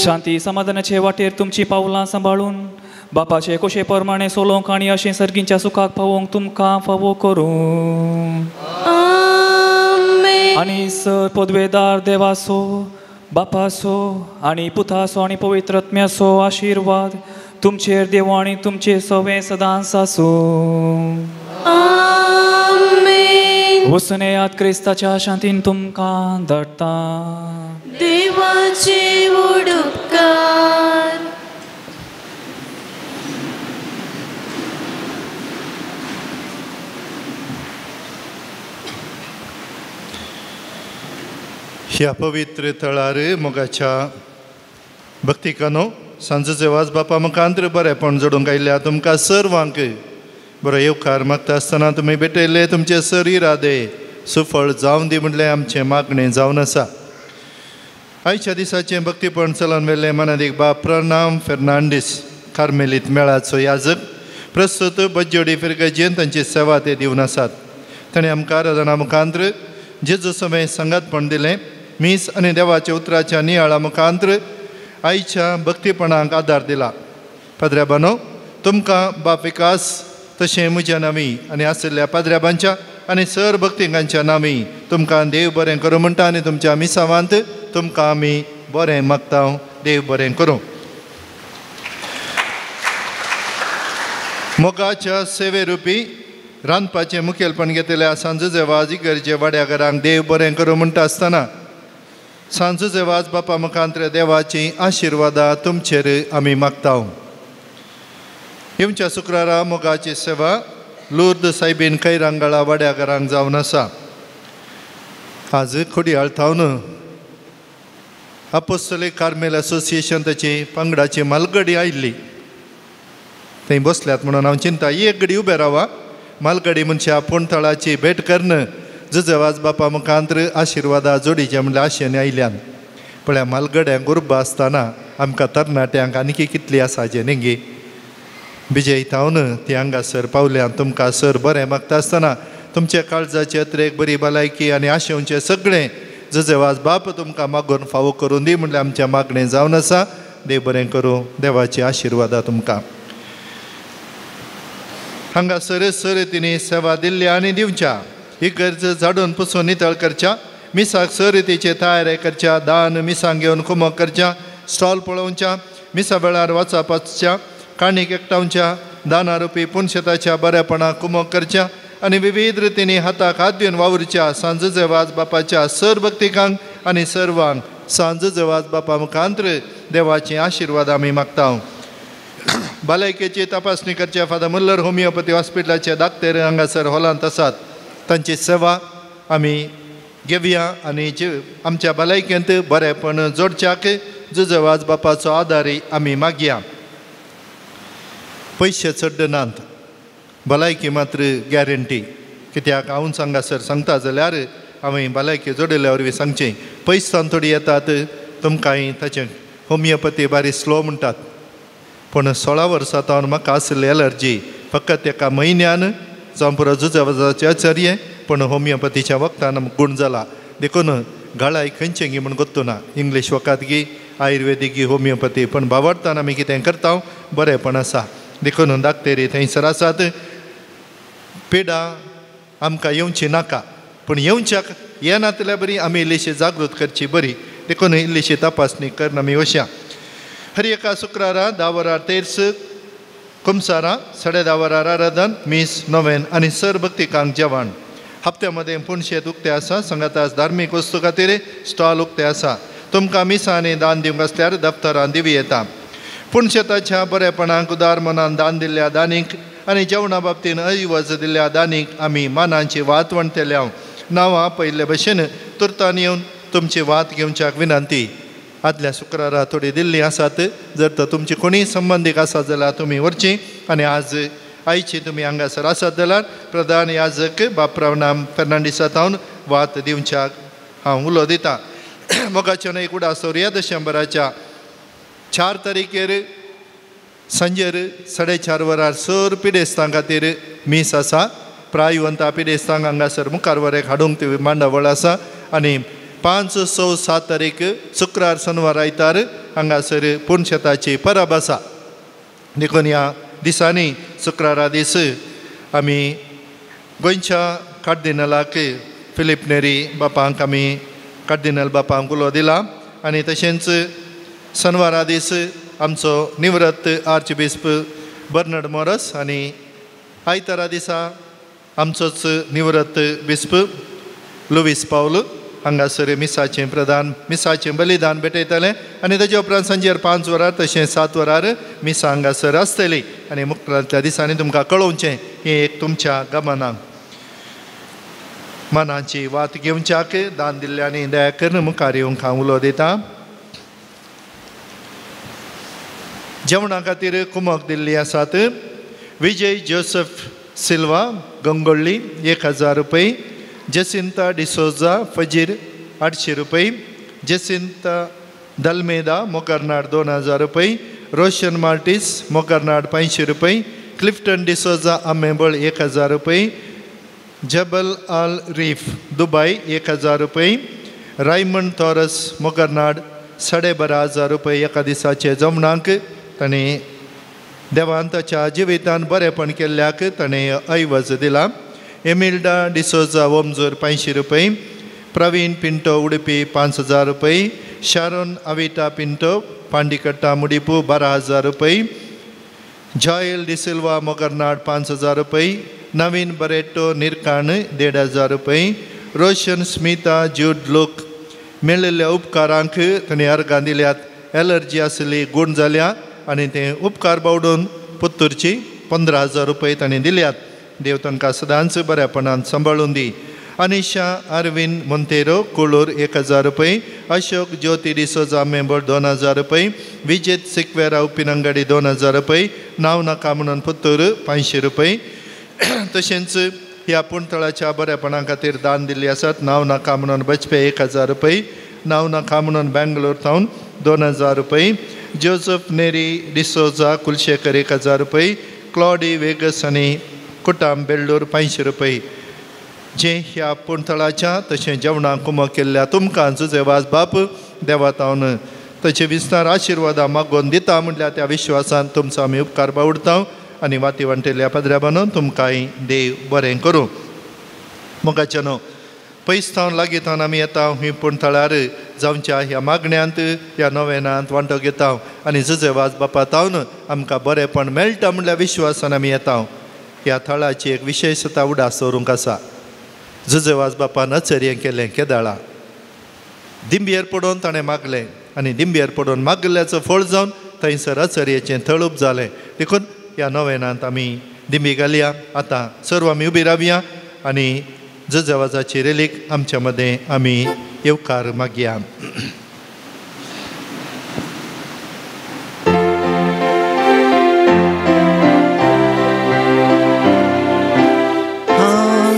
[SPEAKER 3] शांती समाधानाचे वाटेर तुमची पावलां सांबाळून बापाचे कोशे प्रमाणे सोलोवंक आनी अशें सर्गींच्या सुखाक पावोवंक तुमकां फावो करूं. आनी सर पदवेदार देवासो बापासो आनी पुतासो आनी पवित्र आत्म्याचो आशिर्वाद तुमचेर देव आनी तुमचे सवे सदांच आसूं. वसनेयात क्रिस्ताच्या शांतीन तुमकां धाडटा.
[SPEAKER 2] देवाचे उपकार.
[SPEAKER 8] ह्या पवित्र थळार मोगाच्या भक्तिकानो सांजेचे वाज बापा मुखांत्र बरेपण जोडूंक आयिल्ल्या तुमकां सर्वांक बरो येवकार मागता आसतना तुमी भेटयल्ले तुमचे सर इरादे सुफळ जावन दी म्हणलें आमचें मागणें जावन आसा. आयच्या दिसाचें भक्तीपण चलन वेल्लें मनादीक बाप प्रणाम फेर्नांडीस कार्मेलीत मेळाचो याजक प्रस्तुत बज्जोडी फिरगजेन तांची सेवा ते दिवन आसात. ताणें आमकां आराधना मुखांत्र जेजू समय सांगातपण दिलें. मीस आनी देवाच्या उतराच्या नियाळा मुखांत्र आयच्या भक्तीपणाक आदार दिला. पाद्र्याबानो तुमकां बाप विकास तशें म्हज्या नामी आनी आशिल्ल्या पाद्र्याबांच्या आनी सर भक्तिकांच्या नामी तुमकां देव बरें करूं म्हणटा आनी तुमच्या मिसावांत तुमकां आमी बरें मागता. देव बरें करूं. मोगाच्या सेवे रुपी रांदपाचें मुखेलपण घेतल्या सांजुजे वाज इगर्जे वाड्या घरांक देव बरें करूं म्हणटा आसतना सांजुजे वाज बापा मुखांत्र देवाची आशिर्वादा तुमचेर आमी मागता. येवच्या शुक्रारा मोगाची सेवा लुर्द सायबीन कैरांगळा वाड्या घरांक जावन आसा. आज खोडयाळ थावन आपोस्तोलीक कार्मेल असोसिएशन ताची पंगडाची मालगडी आयिल्ली थंय बसल्यात म्हणून हांव चिंता एक घडी उबे रावा. मालगडी मनशां पूण थळाची भेट करून जुजेवाज बापा मुखांत्र आशिर्वादा जोडीचे म्हणल्यार आशेन आयल्यान. पळया मालगड्यांक उर्बा आसतना आमकां तरणाट्यांक आनीक कितली आसा जे न्ही विजय थावन ती हांगासर पावल्या. तुमकां सर बरें मागता आसतना तुमच्या काळजाचे अत्रेक बरी भलायकी आनी आशेवचें सगळें जुजेवाज बाप तुमकां मागून फावो करून दी म्हणल्यार आमचें मागणें जावन आसा. देव बरें करूं. देवाची आशिर्वादा तुमकां. हांगासर सर तिणी सेवा दिल्ली आनी दिवच्या इगर्ज झाडून पुसून नितळ करच्या मिसाक सरितीचे तयारी करच्या दान मिसांक घेवन कुमक करच्या स्टॉल पळोवच्या मिसा वेळार वाचापाच्या काणीक एकठावच्या दानारुपी पुनशेताच्या बरेपणाक कुमक करच्या आनी विविध रितींनी हाताक हात दिवन वावुरच्या सांजुजे वाज बापाच्या सर भक्तिकांक आनी सर्वांक सांजुजे वाज बापा मुखांत्र देवाचे आशिर्वाद आमी मागता. भलायकेची तपासणी करच्या फादर मुल्लर होमिओपॅथी हॉस्पिटलाचे डाक्टर हांगासर हॉलांत आसात. तांची सेवा आमी घेवया आनी आमच्या भलायकेंत बरेपण जोडच्याक जुजेवाज बापाचो आदारी आमी मागया. पयशे चड नात, भलायकी मात्र गॅरंटी. कित्याक हांव हांगासर सांगता जाल्यार हांवें भलायकी जोडिल्ल्या वरवीं सांगचें पयसान थोडी येतात तुमकांय ताचें होमिओपॅथी बारी स्लो म्हणटात पूण 16 वर्सां तावन म्हाका आशिल्ली एलर्जी फकत एका म्हयन्यान जावं पुरो जुजेवाजाचे आचार्य पूण होमिओपॅथीच्या वखदान गूण जाला. देखून गळाय खंयचें गी म्हूण गोत्तू ना इंग्लीश वखद गी आयुर्वेदीक गी होमिओपॅथी पूण बावडताना आमी कितें करता बरेंपण आसा. देखून डाक्टरी थंयसर आसात. पिडा आमकां येवची नाका पूण येवच्याक येनातल्या बरी आमी इल्लीशी जागृत करची बरी. देखून इल्लीशी तपासणी करून आमी वशया. हर एका शुक्रारा 10 वरां 30 कुमसारां 10:30 वरार आराधन मीस नोवेन आनी सर भक्तिकांक जेवण. हप्त्या मदें पुणशेत उक्तें आसा. सांगाताच धार्मीक वस्तू खातीर स्टॉल उक्तें आसा. तुमकां मिसांनी दान दिवंक आसल्यार दफ्तरान दिवं येता. पुणशेताच्या बरेपणाक उदार मनान दान दिल्ल्या दानीक आनी जेवणा बाबतीन ऐवज दिल्ल्या दानीक आमी मानांची वात वणटल्या. नांवां पयले भशेन तुर्तान येवन तुमची वात घेवच्याक विनंती. आदल्या शुक्रारा थोडी दिल्ली आसात. जर तर तुमची कोणीय संबंदीक आसा जाल्यार तुमी व्हरची आनी आज आयची तुमी हांगासर आसात जाल्यार प्रधान याजक बापराव फेर्नांडीसा थावन वात दिवच्याक हांव उलो दितां. मोगाच्यान एक उडास दवरुया. डिसेंबराच्या 4 तारखेर सांजेर 4:30 वरार सर पिडेस्तां खातीर मीस आसा. प्रायवंता पिडेस्तांक हांगासर मुखार वरेक हाडूंक ती मांडावळ आसा. आनी 5, 6, 7 तारीख शुक्रार शनिवार आयतार हांगासर पुणशेताची परब आसा. देखून ह्या दिसांनी शुक्रारा दीस आमी गोंयच्या कार्दिनलाक फिलीप नेरी बापांक आमी कार्दिनल बापांक उलो दिला. आनी तशेंच शनिवारा दीस आमचो निवृत्त आर्चबिस्प बर्नड मोरस आनी आयतारा दिसा आमचोच निवृत्त बिस्प लुवीस पावल हांगासर मिसाचें प्रधान मिसाचें बलिदान भेटयतलें. आनी ताजे उपरांत सांजेर 5 वरार तशें 7 वरार मिसा हांगासर आसतली. आनी मुखांतल्या दिसांनी तुमकां कळोवचें हें एक तुमच्या गमनाक मनाची वात घेवच्याक दान दिल्ल्यांनी दया करून मुखार येवंक हांव उलो दितां. जेवणा खातीर कुमक दिल्ली आसात. विजय जोसेफ सिल्वा गंगोळ्ळी 1000 रुपये, जेसिंता डिसोजा फजीर 800 रुपये, जेसिंता दलमेदा मोकरनाड 2000 रुपये, रोशन मार्टीस मोकरनाड 500 रुपये, क्लिफ्टन डिसोजा आमेबळ 1000 रुपये, जबल आल रीफ दुबय 1000 रुपये, रायमंड थॉरस मोकरनाड 12500 रुपये एका दिसाचे जमणाक ताणें देवान ताच्या जिवितान बरेपण केल्ल्याक ताणें ऐवज दिला. एमिल्डा डिसोजा ओमजूर 500 रुपये, प्रवीण पिंटो उडुपी 5000 रुपये, शारोन अविता पिंटो पांडिकट्टा मुडिपू 12000 रुपये, जॉयल डिसिल्वा मोगरनाड 5000 रुपये, नवीन बरेटो निरकाण 1500 रुपये, रोशन स्मिता ज्यूड लोक मेळिल्ल्या उपकारांक ताणें अर्गां दिल्यात. एलर्जी आसली गूण जाल्या आनी ते उपकार बावडून पुत्तुरची 15000 रुपये ताणें दिल्यात. देव तांकां सदांच बऱ्यापणान सांबाळून दी. अनिशा अरविंद मोंतेरो कुळूर 1000 रुपये, अशोक ज्योती डिसोजा मेंबर 2000 रुपये, विजेत सिक्वेरा उपिनंगडी 2000 रुपये, नांव नाका म्हणून पुत्तूर 500 रुपये. तशेंच ह्या पुणतळाच्या बऱ्यापणा खातीर दान दिल्ली आसात. नांव नाका म्हणून बचपे 1000 रुपये, नांव नाका म्हणून बँगलोर थावन 2000 रुपये, जोसेफ नेरी डिसोजा कुलशेखर 1000 रुपये, क्लॉडी वेगस आनी कुटाम बेल्लूर 500 रुपये. जे ह्या पुणतळाच्या तशें जेवणाक कुमक केल्ल्या तुमकां जुजेवाज बाप देवा तावन तशें विस्तार आशिर्वादां मागोवन दिता म्हटल्यार त्या विश्वासान तुमचो आमी उपकार बावडता आनी वाती वांटिल्ल्या पदऱ्या बांदून तुमकांय देव बरें करूं. मोगाचे न्हू पयस थावन लागीं थावन आमी येता ही पुणतळार जावच्या ह्या मागण्यांत ह्या नोवेनांत वांटो घेता आनी जुजेवाज बापा तावन आमकां बरेंपण मेळटा म्हटल्या विश्वासान आमी येता. ह्या थळाची एक विशेशता उडास दवरूंक आसा. जुजेवाज बापान अचर्य केलें केदाळा दिंबयेर पडोवन ताणें मागलें आनी दिंबयेर पडोवन मागल्याचो फळ जावन थंयसर अचर्येचें थळूप जालें. देखून ह्या नोवेनांत आमी दिंबी घालया. आतां सर्व आमी उबी रावया आनी जुजेवाजाची रेलीक आमच्या मदें आमी येवकार मागया.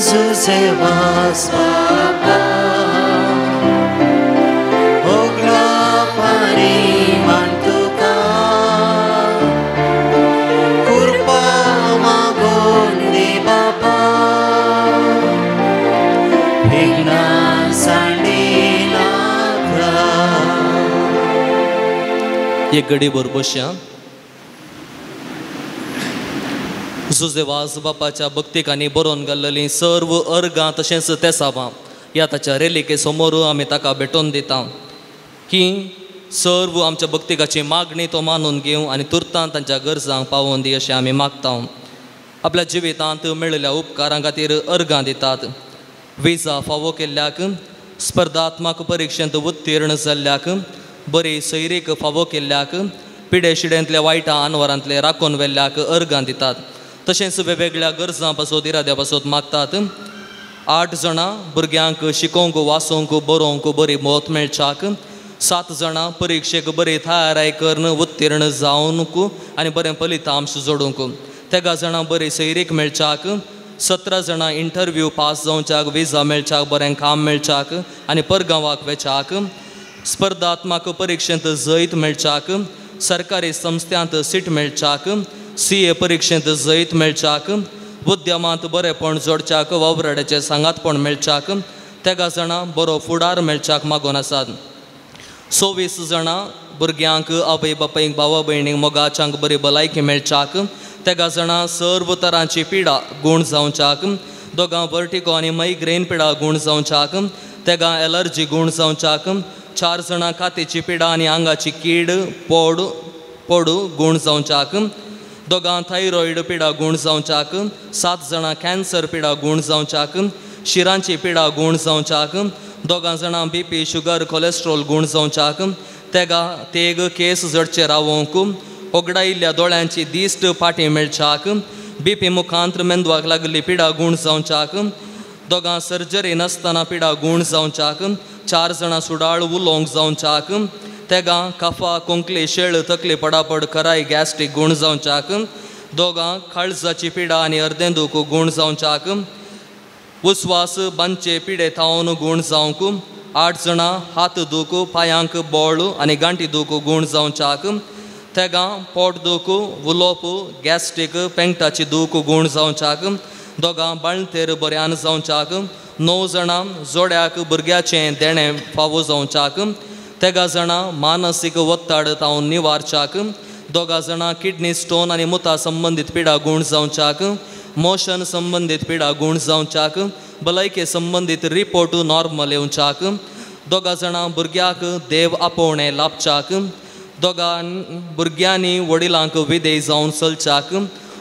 [SPEAKER 9] José Baba, ogla pari mantuka, kurpa magondi Baba, vigna sandinaka.
[SPEAKER 1] एक घडी बरबश्या जुजेवाज बापाच्या भक्तिकांनी बरोवन घाल्लेलीं सर्व अर्गां तशेंच तेसावां ह्या ताच्या रेलिके समोर आमी ताका भेटोवन दिता की सर्व आमच्या भक्तिकाची मागणी तो मानून घेवं आनी तुर्तान तांच्या गरजांक पावोवन दी अशें आमी मागता. आपल्या जिवितांत मेळिल्ल्या उपकारां खातीर अर्गां दितात. विजा फावो केल्ल्याक, स्पर्धात्मक परिक्षेंत उत्तीर्ण जाल्ल्याक, बरी सैरीक फावो केल्ल्याक, पिडे शिडेंतल्या वायटा आनवरांतले राखून व्हेल्ल्याक अर्गां दितात. तशेंच वेगवेगळ्या गरजां पासत इराद्या पासत मागतात. 8 जाणां भुरग्यांक शिकोवंक, वाचोवंक, बरोवंक बरी मत मेळच्याक, 7 जाणां परिक्षेक बरी तयाराय करून उत्तीर्ण जावंक आनी बरें फलितांश जोडूंक, 13 जाणां बरी सैरीक मेळच्याक, 17 जाणां इंटरव्यू पास जावच्याक, विजा मेळच्याक, बरें काम मेळच्याक आनी परगांवाक वेच्याक, स्पर्धात्मक परिक्षेंत जैत मेळच्याक, सरकारी संस्थ्यांत सीट मेळच्याक, CA परिक्षेंत जैत मेळच्याक, उद्यमांत बरेंपण जोडच्याक, वावराड्याचें सांगातपण मेळच्याक, 13 जाणां बरो फुडार मेळच्याक मागून आसात. 24 जाणां भुरग्यांक, आवय बापायक, भावा भयणींक, मोगाच्यांक बरी भलायकी मेळच्याक, 13 जाणां सर्व तरांची पिडा गूण जावच्याक, 2 वर्टिगो आनी मायग्रेन पिडा गूण जावच्याक, 13 एलर्जी गूण जावच्याक, 4 जाणां कातीची पिडा आनी आंगाची कीड पोडू गूण जावच्याक, 2 थायरॉयड पिडा गूण जावच्याक, 7 जाणां कॅन्सर पिडा गूण जावच्याक, शिरांची पिडा गूण जावच्याक, 2 जाणां BP, sugar, cholesterol गूण जावच्याक, 13 तेग केस जडचे रावोवंक, ओगडायिल्ल्या दोळ्यांची दिश्ट फाटीं मेळच्याक, BP मुखांत मेंदवाक लागिल्ली पिडा गूण जावच्याक, 2 सर्जरी नासतना पिडा गूण जावच्याक, 4 जाणां सुडाळ उलोवंक जावच्याक, 13 कफा, खोंकली, शेळ, तकली पडापड, कराय, गॅस्ट्रीक गूण जावच्याक, 2 काळजाची पिडा आनी अर्दें दूख गूण जावच्याक, उस्वास बांदचे पिडे थावन गूण जावंक, 8 जाणां हात दूख, पांयांक बोळ आनी गांठी दूख गूण जावच्याक, 13 पोट दूख, उलोवप, गॅस्ट्रीक, पेंगटाची दूख गूण जावच्याक, 2 बाळंतेर बऱ्यान जावच्याक, 9 जाणां जोड्याक भुरग्याचें देणें फावो जावच्याक, 13 जाणां मानसीक ಒತ್ತಾಡ तावन निवारच्याक, 2 जाणां किडनी स्टोन आनी मुता संबंदीत पिडा गूण जावच्याक, मोशन संबंदीत पिडा गूण जावच्याक, भलायके संबंदीत रिपोर्ट नॉर्मल येवच्याक, 2 जाणां भुरग्याक देव आपोवणें लाभच्याक, 2 भुरग्यांनी वडिलांक विदेय जावन चलच्याक,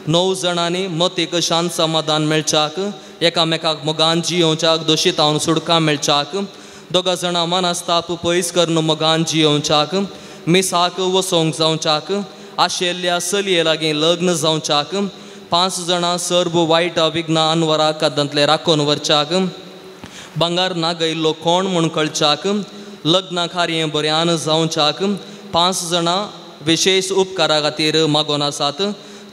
[SPEAKER 1] 9 जाणांनी मतीक शांत समाधान मेळच्याक, एकामेकाक मोगान जियोवच्याक, दोशी तावन सुटका मेळच्याक, 2 जाणां मनस्ताप पयस करून मोगान जियोवच्याक, मिसाक वसोवंक जावच्याक, आशिल्ल्या चलये लागीं लग्न जावच्याक, 5 जाणां सर्व वायट विघ्नां अनवरा कादांतले राखून व्हरच्याक, भांगर नागयल्लो कोण म्हूण कळच्याक, लग्ना कार्य बऱ्यान जावच्याक, 5 जाणां विशेश उपकारा खातीर मागून आसात,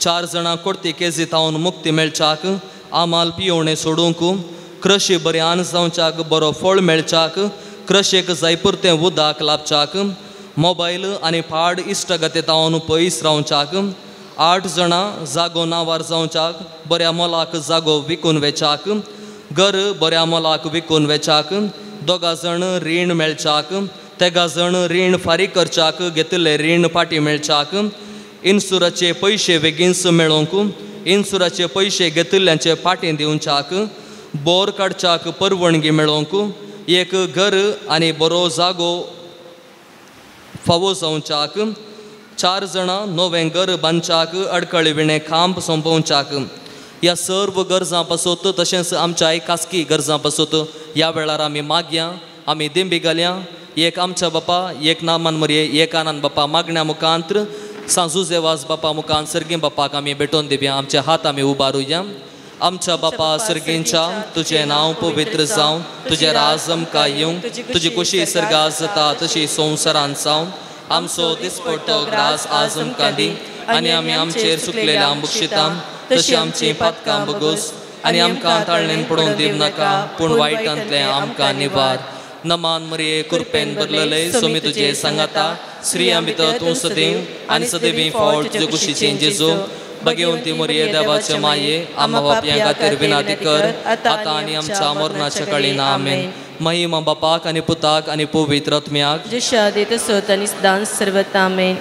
[SPEAKER 1] 4 जाणां कोर्ती केजी तावन मुक्ती मेळच्याक, आमाल पियोवणें सोडूंक, कृशी बऱ्यान जावच्याक, बरो फळ मेळच्याक, कृशेक जायपुरतें उदक लाभच्याक, मोबायल आनी पाड इश्टगते तावन पयस रावच्याक, 8 जाणां जागो नांवार जावच्याक, बऱ्या मोलाक जागो विकून वेच्याक, घर बऱ्या मोलाक विकून वेच्याक, 2 जाण रीण मेळच्याक, 13 जाण रीण फारीक करच्याक, घेतिल्लें रीण फाटीं मेळच्याक, इन्सुराचे पयशे बेगीनच मेळोवंक, इन्सुराचे पयशे घेतिल्ल्यांचे फाटीं दिवच्याक, बोर काडच्याक परवणगी मेळोवंक, एक घर आनी बरो जागो फावो जावच्याक, 4 जाणां नवें घर बांदच्याक, अडकळी विणें खांब सोंपोवच्याक. ह्या सर्व गरजां पासत तशेंच आमच्या खासगी गरजां पासत ह्या वेळार आमी मागया, आमी दिंबी घालया. एक आमच्या बापा, एक नामान मरये, एक आनंद बापा मागण्या मुखांत सांजुजेवास बापा मुखान सर्गीं बापाक आमी भेटोवन दिवया. आमचे हात आमी उबारुया. आमच्या बापा सर्गींच्या, तुजें नांव पवित्र जावं, तुजें राज आमकां येवं, तुजी खुशी सर्गां जाता तशी संवसारांत जावं. आमचो दिसपडटो ग्रास आज आमकां दी आनी आमी आमचेर चुकलेल्या बक्षिता तशी आमची पातकां बगोस आनी आमकां ताळणेन पडोवन दिवं नाका, पूण वायटांतलें आमकां निवार. नमान मरिये, कृपेन भरलेले, स्वामी तुजे सांगाता, स्त्रियां भितर तूं सदैव आनी सदैवी फावट तुजे कुशीचें जेजू. भगवंती मरिये, देवाचे माये, आमा बापयां खातीर विनाती कर, आतां आनी आमच्या मरणाच्या कळीन. आमेन. महिमा बापाक आनी पुताक आनी पवित्र आत्म्याक,
[SPEAKER 2] जशें आदी तसोच आनी सदांच सर्वथा. आमेन.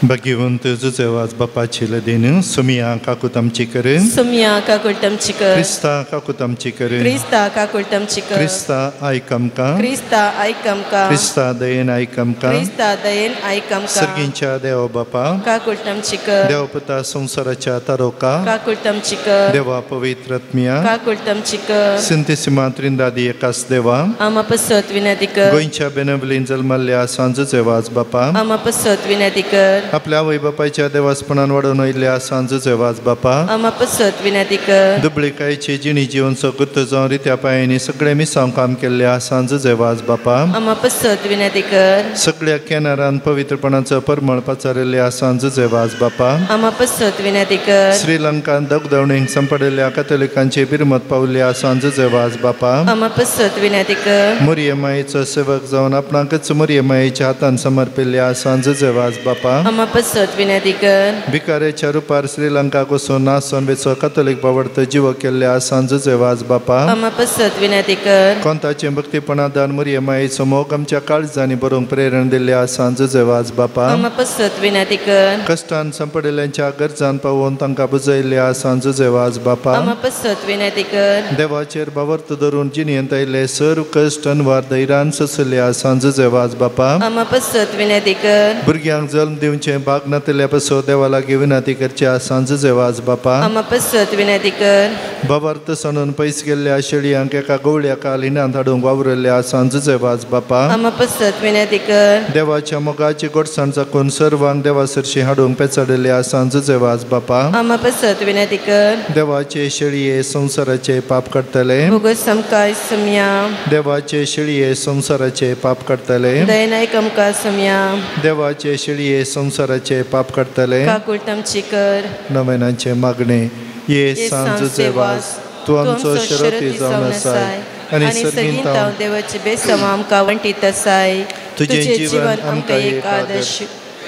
[SPEAKER 8] भाग्यवंत जुजेवाज बापाची लदीन सुमिया काकूत आमची कर,
[SPEAKER 2] सुमिया काकूत आमची कर,
[SPEAKER 8] क्रिस्ता काकूत आमची कर,
[SPEAKER 2] क्रिस्ता काकूत आमची कर,
[SPEAKER 8] क्रिस्ता आयक आमकां,
[SPEAKER 2] क्रिस्ता आयक आमकां,
[SPEAKER 8] क्रिस्ता दयेन आयक आमकां,
[SPEAKER 2] क्रिस्ता दयेन आयक आमकां,
[SPEAKER 8] सर्गींच्या देव बापा
[SPEAKER 2] काकूत आमची कर,
[SPEAKER 8] देवपुता संवसाराच्या तारोका
[SPEAKER 2] काकूत आमची कर,
[SPEAKER 8] देवा पवित्र आत्म्या
[SPEAKER 2] काकूत आमची कर,
[SPEAKER 8] संतिसिमा त्रिंदादी एकास देवा
[SPEAKER 2] आमा पसत विनंती कर,
[SPEAKER 8] गोंयच्या बेनवलीन जल्मल्ल्या सांजुजेवाज बापा
[SPEAKER 2] आमा पसत विनंती कर,
[SPEAKER 8] आपल्या आवय बापायच्या देवासपणान वाडोवन आयिल्ल्या सांजुजेवाज बापा
[SPEAKER 2] आमा पसत विनंती कर,
[SPEAKER 8] दुबळीकायची जिणी जिवनचो गुर्त जावन रित्या पांयांनी सगळे मिसांव काम केल्ल्या सांजुजेवाज बापा
[SPEAKER 2] आमा पसत विनंती कर,
[SPEAKER 8] सगळ्या केनारान पवित्रपणाचो परमळ पाचारिल्ल्या सांजुजेवाज बापा
[SPEAKER 2] आमा पसत विनंती कर,
[SPEAKER 8] श्रीलंकान दगदवणीक संपडिल्ल्या कॅथोलिकांची बिरमत पावल्ल्या सांजुजेवाज बापा
[SPEAKER 2] आमा पसत विनंती कर,
[SPEAKER 8] मुरये मायेचो सेवक जावन आपणाकच मुरये मायेच्या हातान समर्पिल्ल्या सांजुजेवाज बापा
[SPEAKER 2] आमा पसत विनंती कर,
[SPEAKER 8] भिकारेच्या रुपार श्रीलंकाक वचून नासोन वेचो कॅथोलीक बावडत जीव केल्ल्या सांजुजेवाज बापा
[SPEAKER 2] आमा पसत विनंती कर,
[SPEAKER 8] कोंताचे भक्तीपणादान मुरये मायेचो मोग आमच्या काळजांनी बरोवंक प्रेरणा दिल्ल्या सांजुजेवाज बापा
[SPEAKER 2] आमा पसत विनंती कर,
[SPEAKER 8] कश्टान संपडिल्ल्यांच्या गरजान पावोवन तांकां बुजयल्ल्या सांजुजेवाज बापा
[SPEAKER 2] आमा पसत विनंती कर,
[SPEAKER 8] देवाचेर बावर्त धरून जिणेंत आयिल्ले सर्व कश्ट अनवार धैर्यान सोंसल्या सांजुजेवाज बापा
[SPEAKER 2] आमा पसत विनंती कर,
[SPEAKER 8] भुरग्यांक जल्म दिवचें भाग नातिल्ल्या पसो देवा लागीं विनंती करच्या सांजुजेवाज बापा
[SPEAKER 2] आमा पसत विनंती कर,
[SPEAKER 8] बाबार्थ सणून पयस गेल्ल्या शेळयांक एका गवळ्या कालिनांत हाडूंक वावरिल्ल्या सांजुजेवाज बापा
[SPEAKER 2] आमा पसत विनंती कर,
[SPEAKER 8] देवाच्या मोगाची गोडसाण चाकून सर्वांक देवा सरशी हाडूंक पेचाडिल्ल्या सांजुजेवाज बापा
[SPEAKER 2] आमा पसत विनंती कर,
[SPEAKER 8] देवाचे शेळये संवसाराचे पाप काडटले
[SPEAKER 2] भोगस आमकां सुमया,
[SPEAKER 8] देवाचे शेळये संवसाराचे पाप काडटले
[SPEAKER 2] दयेन आयक आमकां सुमया,
[SPEAKER 8] देवाचे शेळये संवसाराचे पाप काडटले
[SPEAKER 2] काकूट आमची कर।
[SPEAKER 8] नवेनांचे मागणे ये सांजुजेवाज तूं आमचो शरती जावन आसाय आनी सर्गींत
[SPEAKER 2] देवाची बेसम आमकां वण्टीत आसाय,
[SPEAKER 8] तुजें जीवन आमकां एक आदर्श,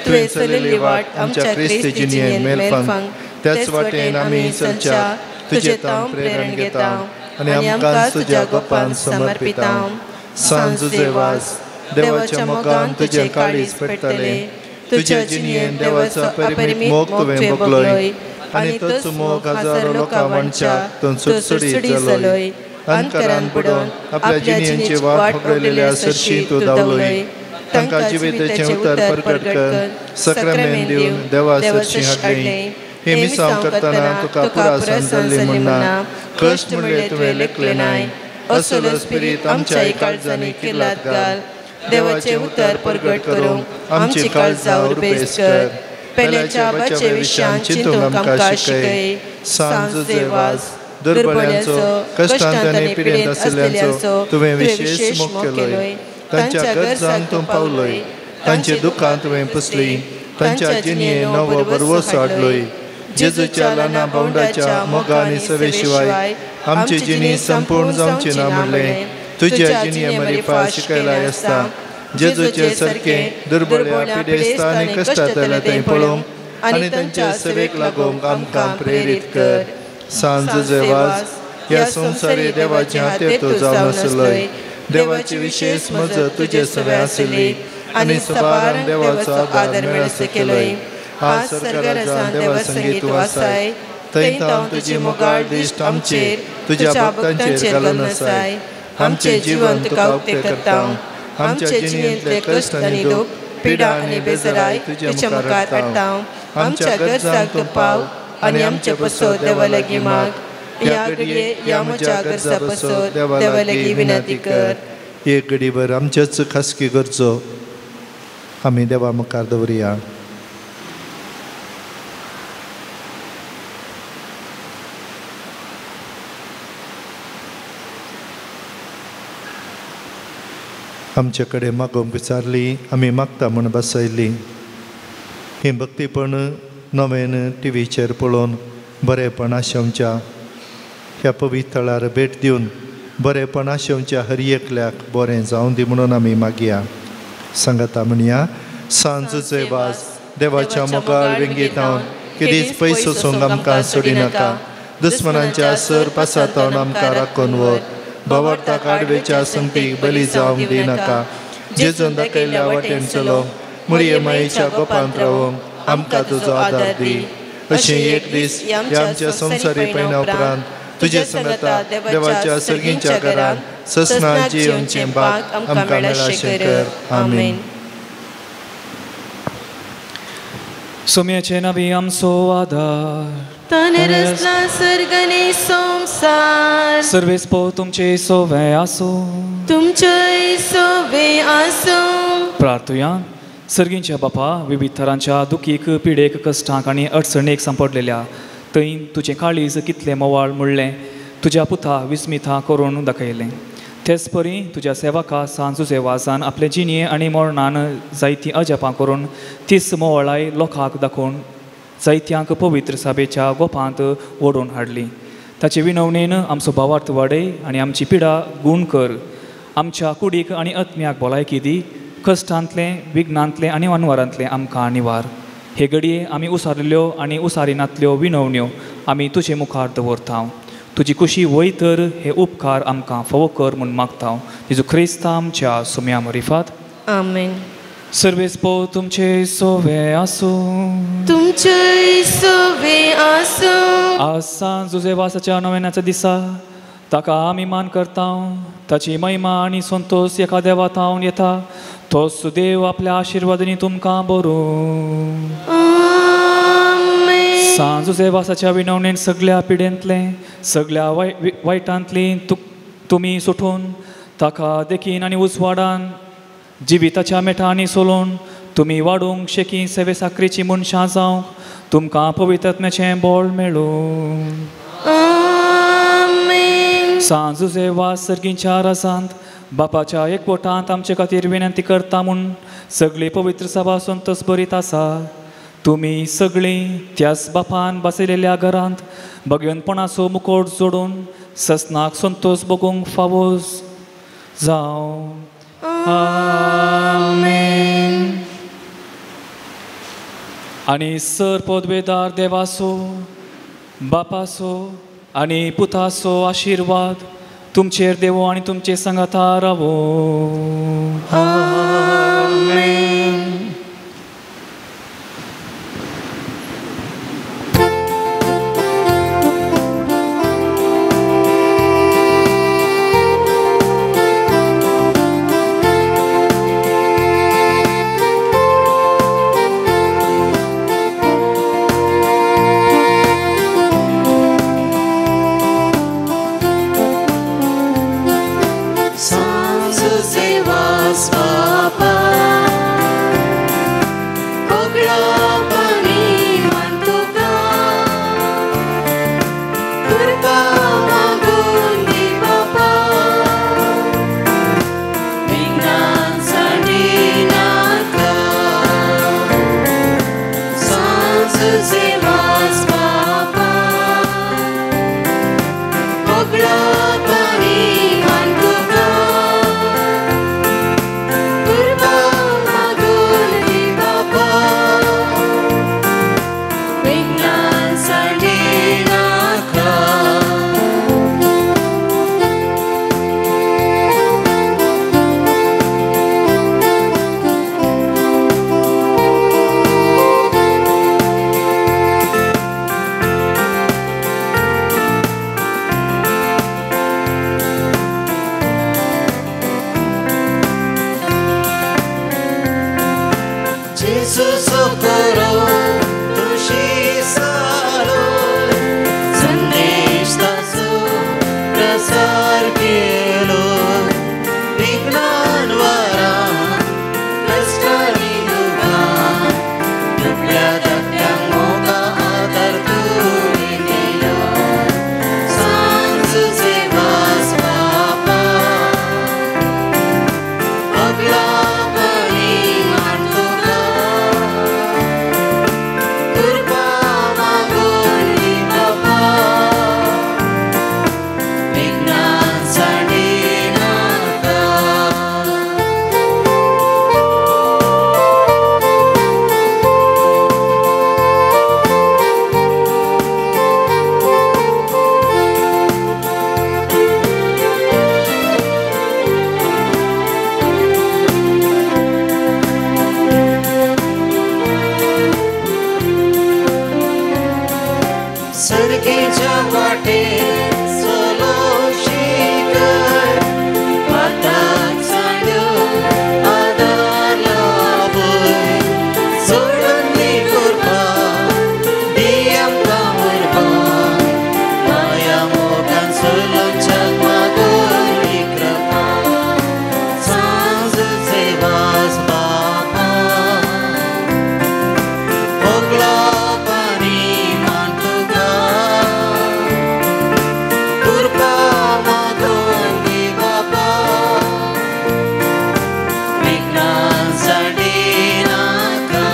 [SPEAKER 8] तुवें चलयल्ली वाट आमच्या क्रिस्ती जिणेंत मेलफांक, त्याच वाटेन आमी चलच्या तुजें तांव प्रेरण घेता आनी आमकां तुज्या गोपान समर्पिता। सांजुजेवाज देवाच्या मोगान तुजें काळीज पेट्टलें, तुज्या जिणेंत देवाचो अपरिमीत मोग तुवें भोगलोय आनी तोच मोग हजारो लोकां वांटच्याक तूं सुडसुडीत जालोय, अंतरान बुडोवन आपल्या जिणेची वाट होगडायलेल्या सरशी तूं धांवलोय, तांकां जिविताचें उतर परगट कर सक्रामेंत दिवन देवा सरशी हाडलें। हे मिसांव करतना तुका पुरासन जाल्ली म्हणना कश्ट म्हणलें तुवें लेखलें नाय, असलो स्पिरीत आमच्या काळजांनी किल्लात घाल,
[SPEAKER 2] देवाचें उतर परगट करूंक आमची काळजां उर्बेस कर, पेल्याच्या बाचे विशयान चिंतूंक आमकां शिकय। सांजुजेवाज
[SPEAKER 8] दुर्बळ्यांचो कश्टांत आनी पिडेंत आशिल्ल्यांचो तुवें विशेश मोग केलोय, तांच्या गरजांक तूं पावलोय, तांची दुकां तुवें पुसली, तांच्या जिणेंत नवो भरवंसो हाडलोय। जेजूच्या ल्हाना भावंडाच्या मोगा आनी सेवे शिवाय आमची जिणी संपूर्ण जावची ना म्हणलें तुज्या जिणये मरिफा शिकयला आसता। जेजूचे सारकें दुर्बळ्या पिडेस्त आनी कश्टांतल्या थंय पळोवंक आनी तांचे सेवेक लागूंक आमकां प्रेरीत कर। सांजुजेवाज ह्या संवसारी देवाच्या हातीर तूं जावन आसलोय, देवाची विशेष मजत तुजे सवें आशिल्ली आनी सबारांक देवाचो आदार मेळसो केलोय। आज सरकारान देवा संगीत तूं आसाय, थंय तावन तुजी मोगाळ दिश्ट आमचेर तुज्या भक्तांचेर घालून आसाय। आमचें जीवन तुका उक्तें करता, आमच्या जिणेंतले कश्ट आनी दूख पिडा आनी बेजाराय तुज्या मुखार हाडटा, आमच्या गरजांक तूं पाव आनी आमचे पसत देवा लागीं माग, ह्या घडये ह्या म्हज्या गरजा पसत देवा लागीं विनंती कर। एक घडीभर आमच्याच खासगी गरजो आमी देवा मुखार दवरुया। आमचे कडेन मागोवंक विचारली, आमी मागता म्हूण बसयली। हें भक्तीपण नवेन टिवीचेर पळोवन बरेपण आशेवच्या ह्या पवित्र थळार भेट दिवन बरेपण आशेवच्या हर एकल्याक बरें जावं दी म्हणून आमी मागया। सांगाता म्हणया, सांजुजेवाज देवाच्या मोगाळ वेंगेंत केदीच पयस वचूंक आमकां सोडिनाका, दुस्मनांच्या सर पासांत आमकां राखून व्हर, बावडताक आडवेच्या संगतीक बली जावंक दिनाका, जेजून दाखयल्ल्या वाटेन चलो, मुरये मायेच्या गोपांत रावोंक आमकां तुजो आदार दी. अशें एक दीस आमच्या संवसारी पयणा उपरांत तुजे संगता देवाच्या सर्गींच्या घरांत ससना जियोनचें भाग आमकां मेळाशें कर. आमेन.
[SPEAKER 4] सोम्याचे नबी आमचो आदार,
[SPEAKER 2] ताणें रचला सर्ग आनी संवसार.
[SPEAKER 4] सर्वेस्पो तुमचे सोवे आसूं,
[SPEAKER 2] तुमचेय सोवे आसूं.
[SPEAKER 4] प्रार्थुया. सर्गींच्या बापा, विविध थरांच्या दुखीक, पिडेक, कश्टांक आनी अडचणेक सांपडलेल्या थंय तुजें काळीज कितलें मोवाळ म्हणलें तुज्या पुता विस्मिता करून दाखयलें. तेच परी तुज्या सेवका सांजुजे वाजान आपले जिणये आनी मरणान जायतीं अजापां करून तीच मोवाळाय लोकांक दाखोवन जायत्यांक पवित्र सभेच्या गोपांत ओडून हाडली. ताचे विनवणेन आमचो भावार्थ वाडय आनी आमची पिडा गूण कर. आमच्या कुडीक आनी आत्म्याक भलायकी दी. कश्टांतलें, विघ्नांतलें आनी अनवरांतलें आमकां निवार. हे घडये आमी उसारिल्ल्यो आनी उसारिनातल्यो विनवण्यो आमी तुजे मुखार दवरता. तुजी कुशी वय तर हे उपकार आमकां फावो कर म्हूण मागता. जेजू क्रिस्ता आमच्या सुम्या मरिफात.
[SPEAKER 2] आमेन.
[SPEAKER 4] सर्वेस्पो तुमचे सोवे आसूं,
[SPEAKER 2] तुमचेय सोवे आसूं.
[SPEAKER 4] आज सांज जुजेवासाच्या नव्याच्या दिसा ताका आमी मान करता. ताची महिमा आनी संतोष एका देवा थावन येता. तोच देव आपल्या आशिर्वादांनी तुमकां बरोवं. सांज जुजेवासाच्या विनवणेन सगळ्या पिडेंतलें, सगळ्या वायटांतलीं तुमी सुटून ताका देखीन आनी उजवाडान जिविताच्या मेठांनी सोलोवन तुमी वाडूंक शेकी सेवे साकरेची मनशां जावंक तुमकां पवित्र आत्म्याचें बळ मेळूं. सांज जुजेवास सर्गींच्या रसांत बापाच्या एकवटांत आमचे खातीर विनंती करता म्हूण सगळी पवित्र सभा संतोष बरीत आसा. तुमी सगळीं त्याच बापान बसयलेल्या घरांत भगवंतपणाचो मुकोट जोडून ससनाक संतोष बगूंक फावो जावं.
[SPEAKER 2] आमेन.
[SPEAKER 4] आनी सर पदवेदार देवाचो, बापाचो आनी पुताचो आशिर्वाद तुमचेर देवो आनी तुमचे संगाता रावो.
[SPEAKER 2] आमेन.
[SPEAKER 9] बापा. सर्गीच्या वाटे सोलो शिकर पाताक सांड्यो आदार लाभय सोडून दी कृपा दी आमकां उर्बा माया मोगान सोलोच्याक मागून दी कृपा सांजुचे वास बापा ओगळा पाणी मान तुका कृपा मागून दी बापा विघ्नांसाठी नाका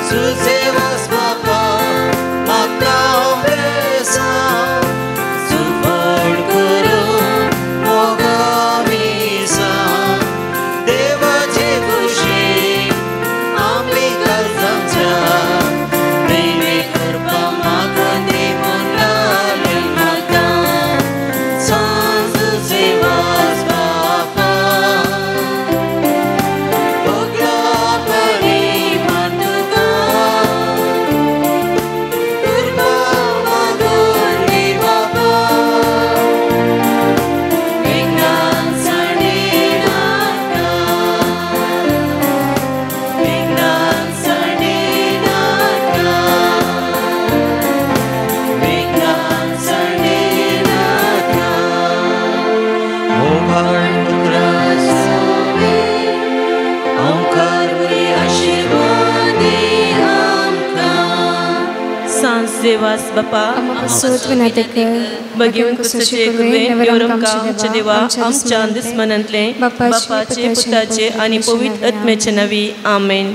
[SPEAKER 9] सुजे वास बापा मागता बेसांव सुफळ करूं मोगा मिसांव देवाचे खुशी आमी काळजांच्या प्रेमी कृपा मागून दी म्हूण लाली म्हाका सांजुचे वास बापा ओगळा पाणी मान तुका कृपा मागून दी बापा विघ्नांसाठी नाका विघ्नांसाठी नाका विघ्नांसाठी नाका ओंकार वरी आशीर्वाद दी आमकां
[SPEAKER 10] सांजे वास बापा
[SPEAKER 2] सोत विनंती कर
[SPEAKER 10] भगीवन कुसाचे कृपेन येवरमका आमच्या देवा आमच्या दुस्मनांतले बापाचे पुताचे आनी पवित्र आत्म्याचे नांवी आमेन.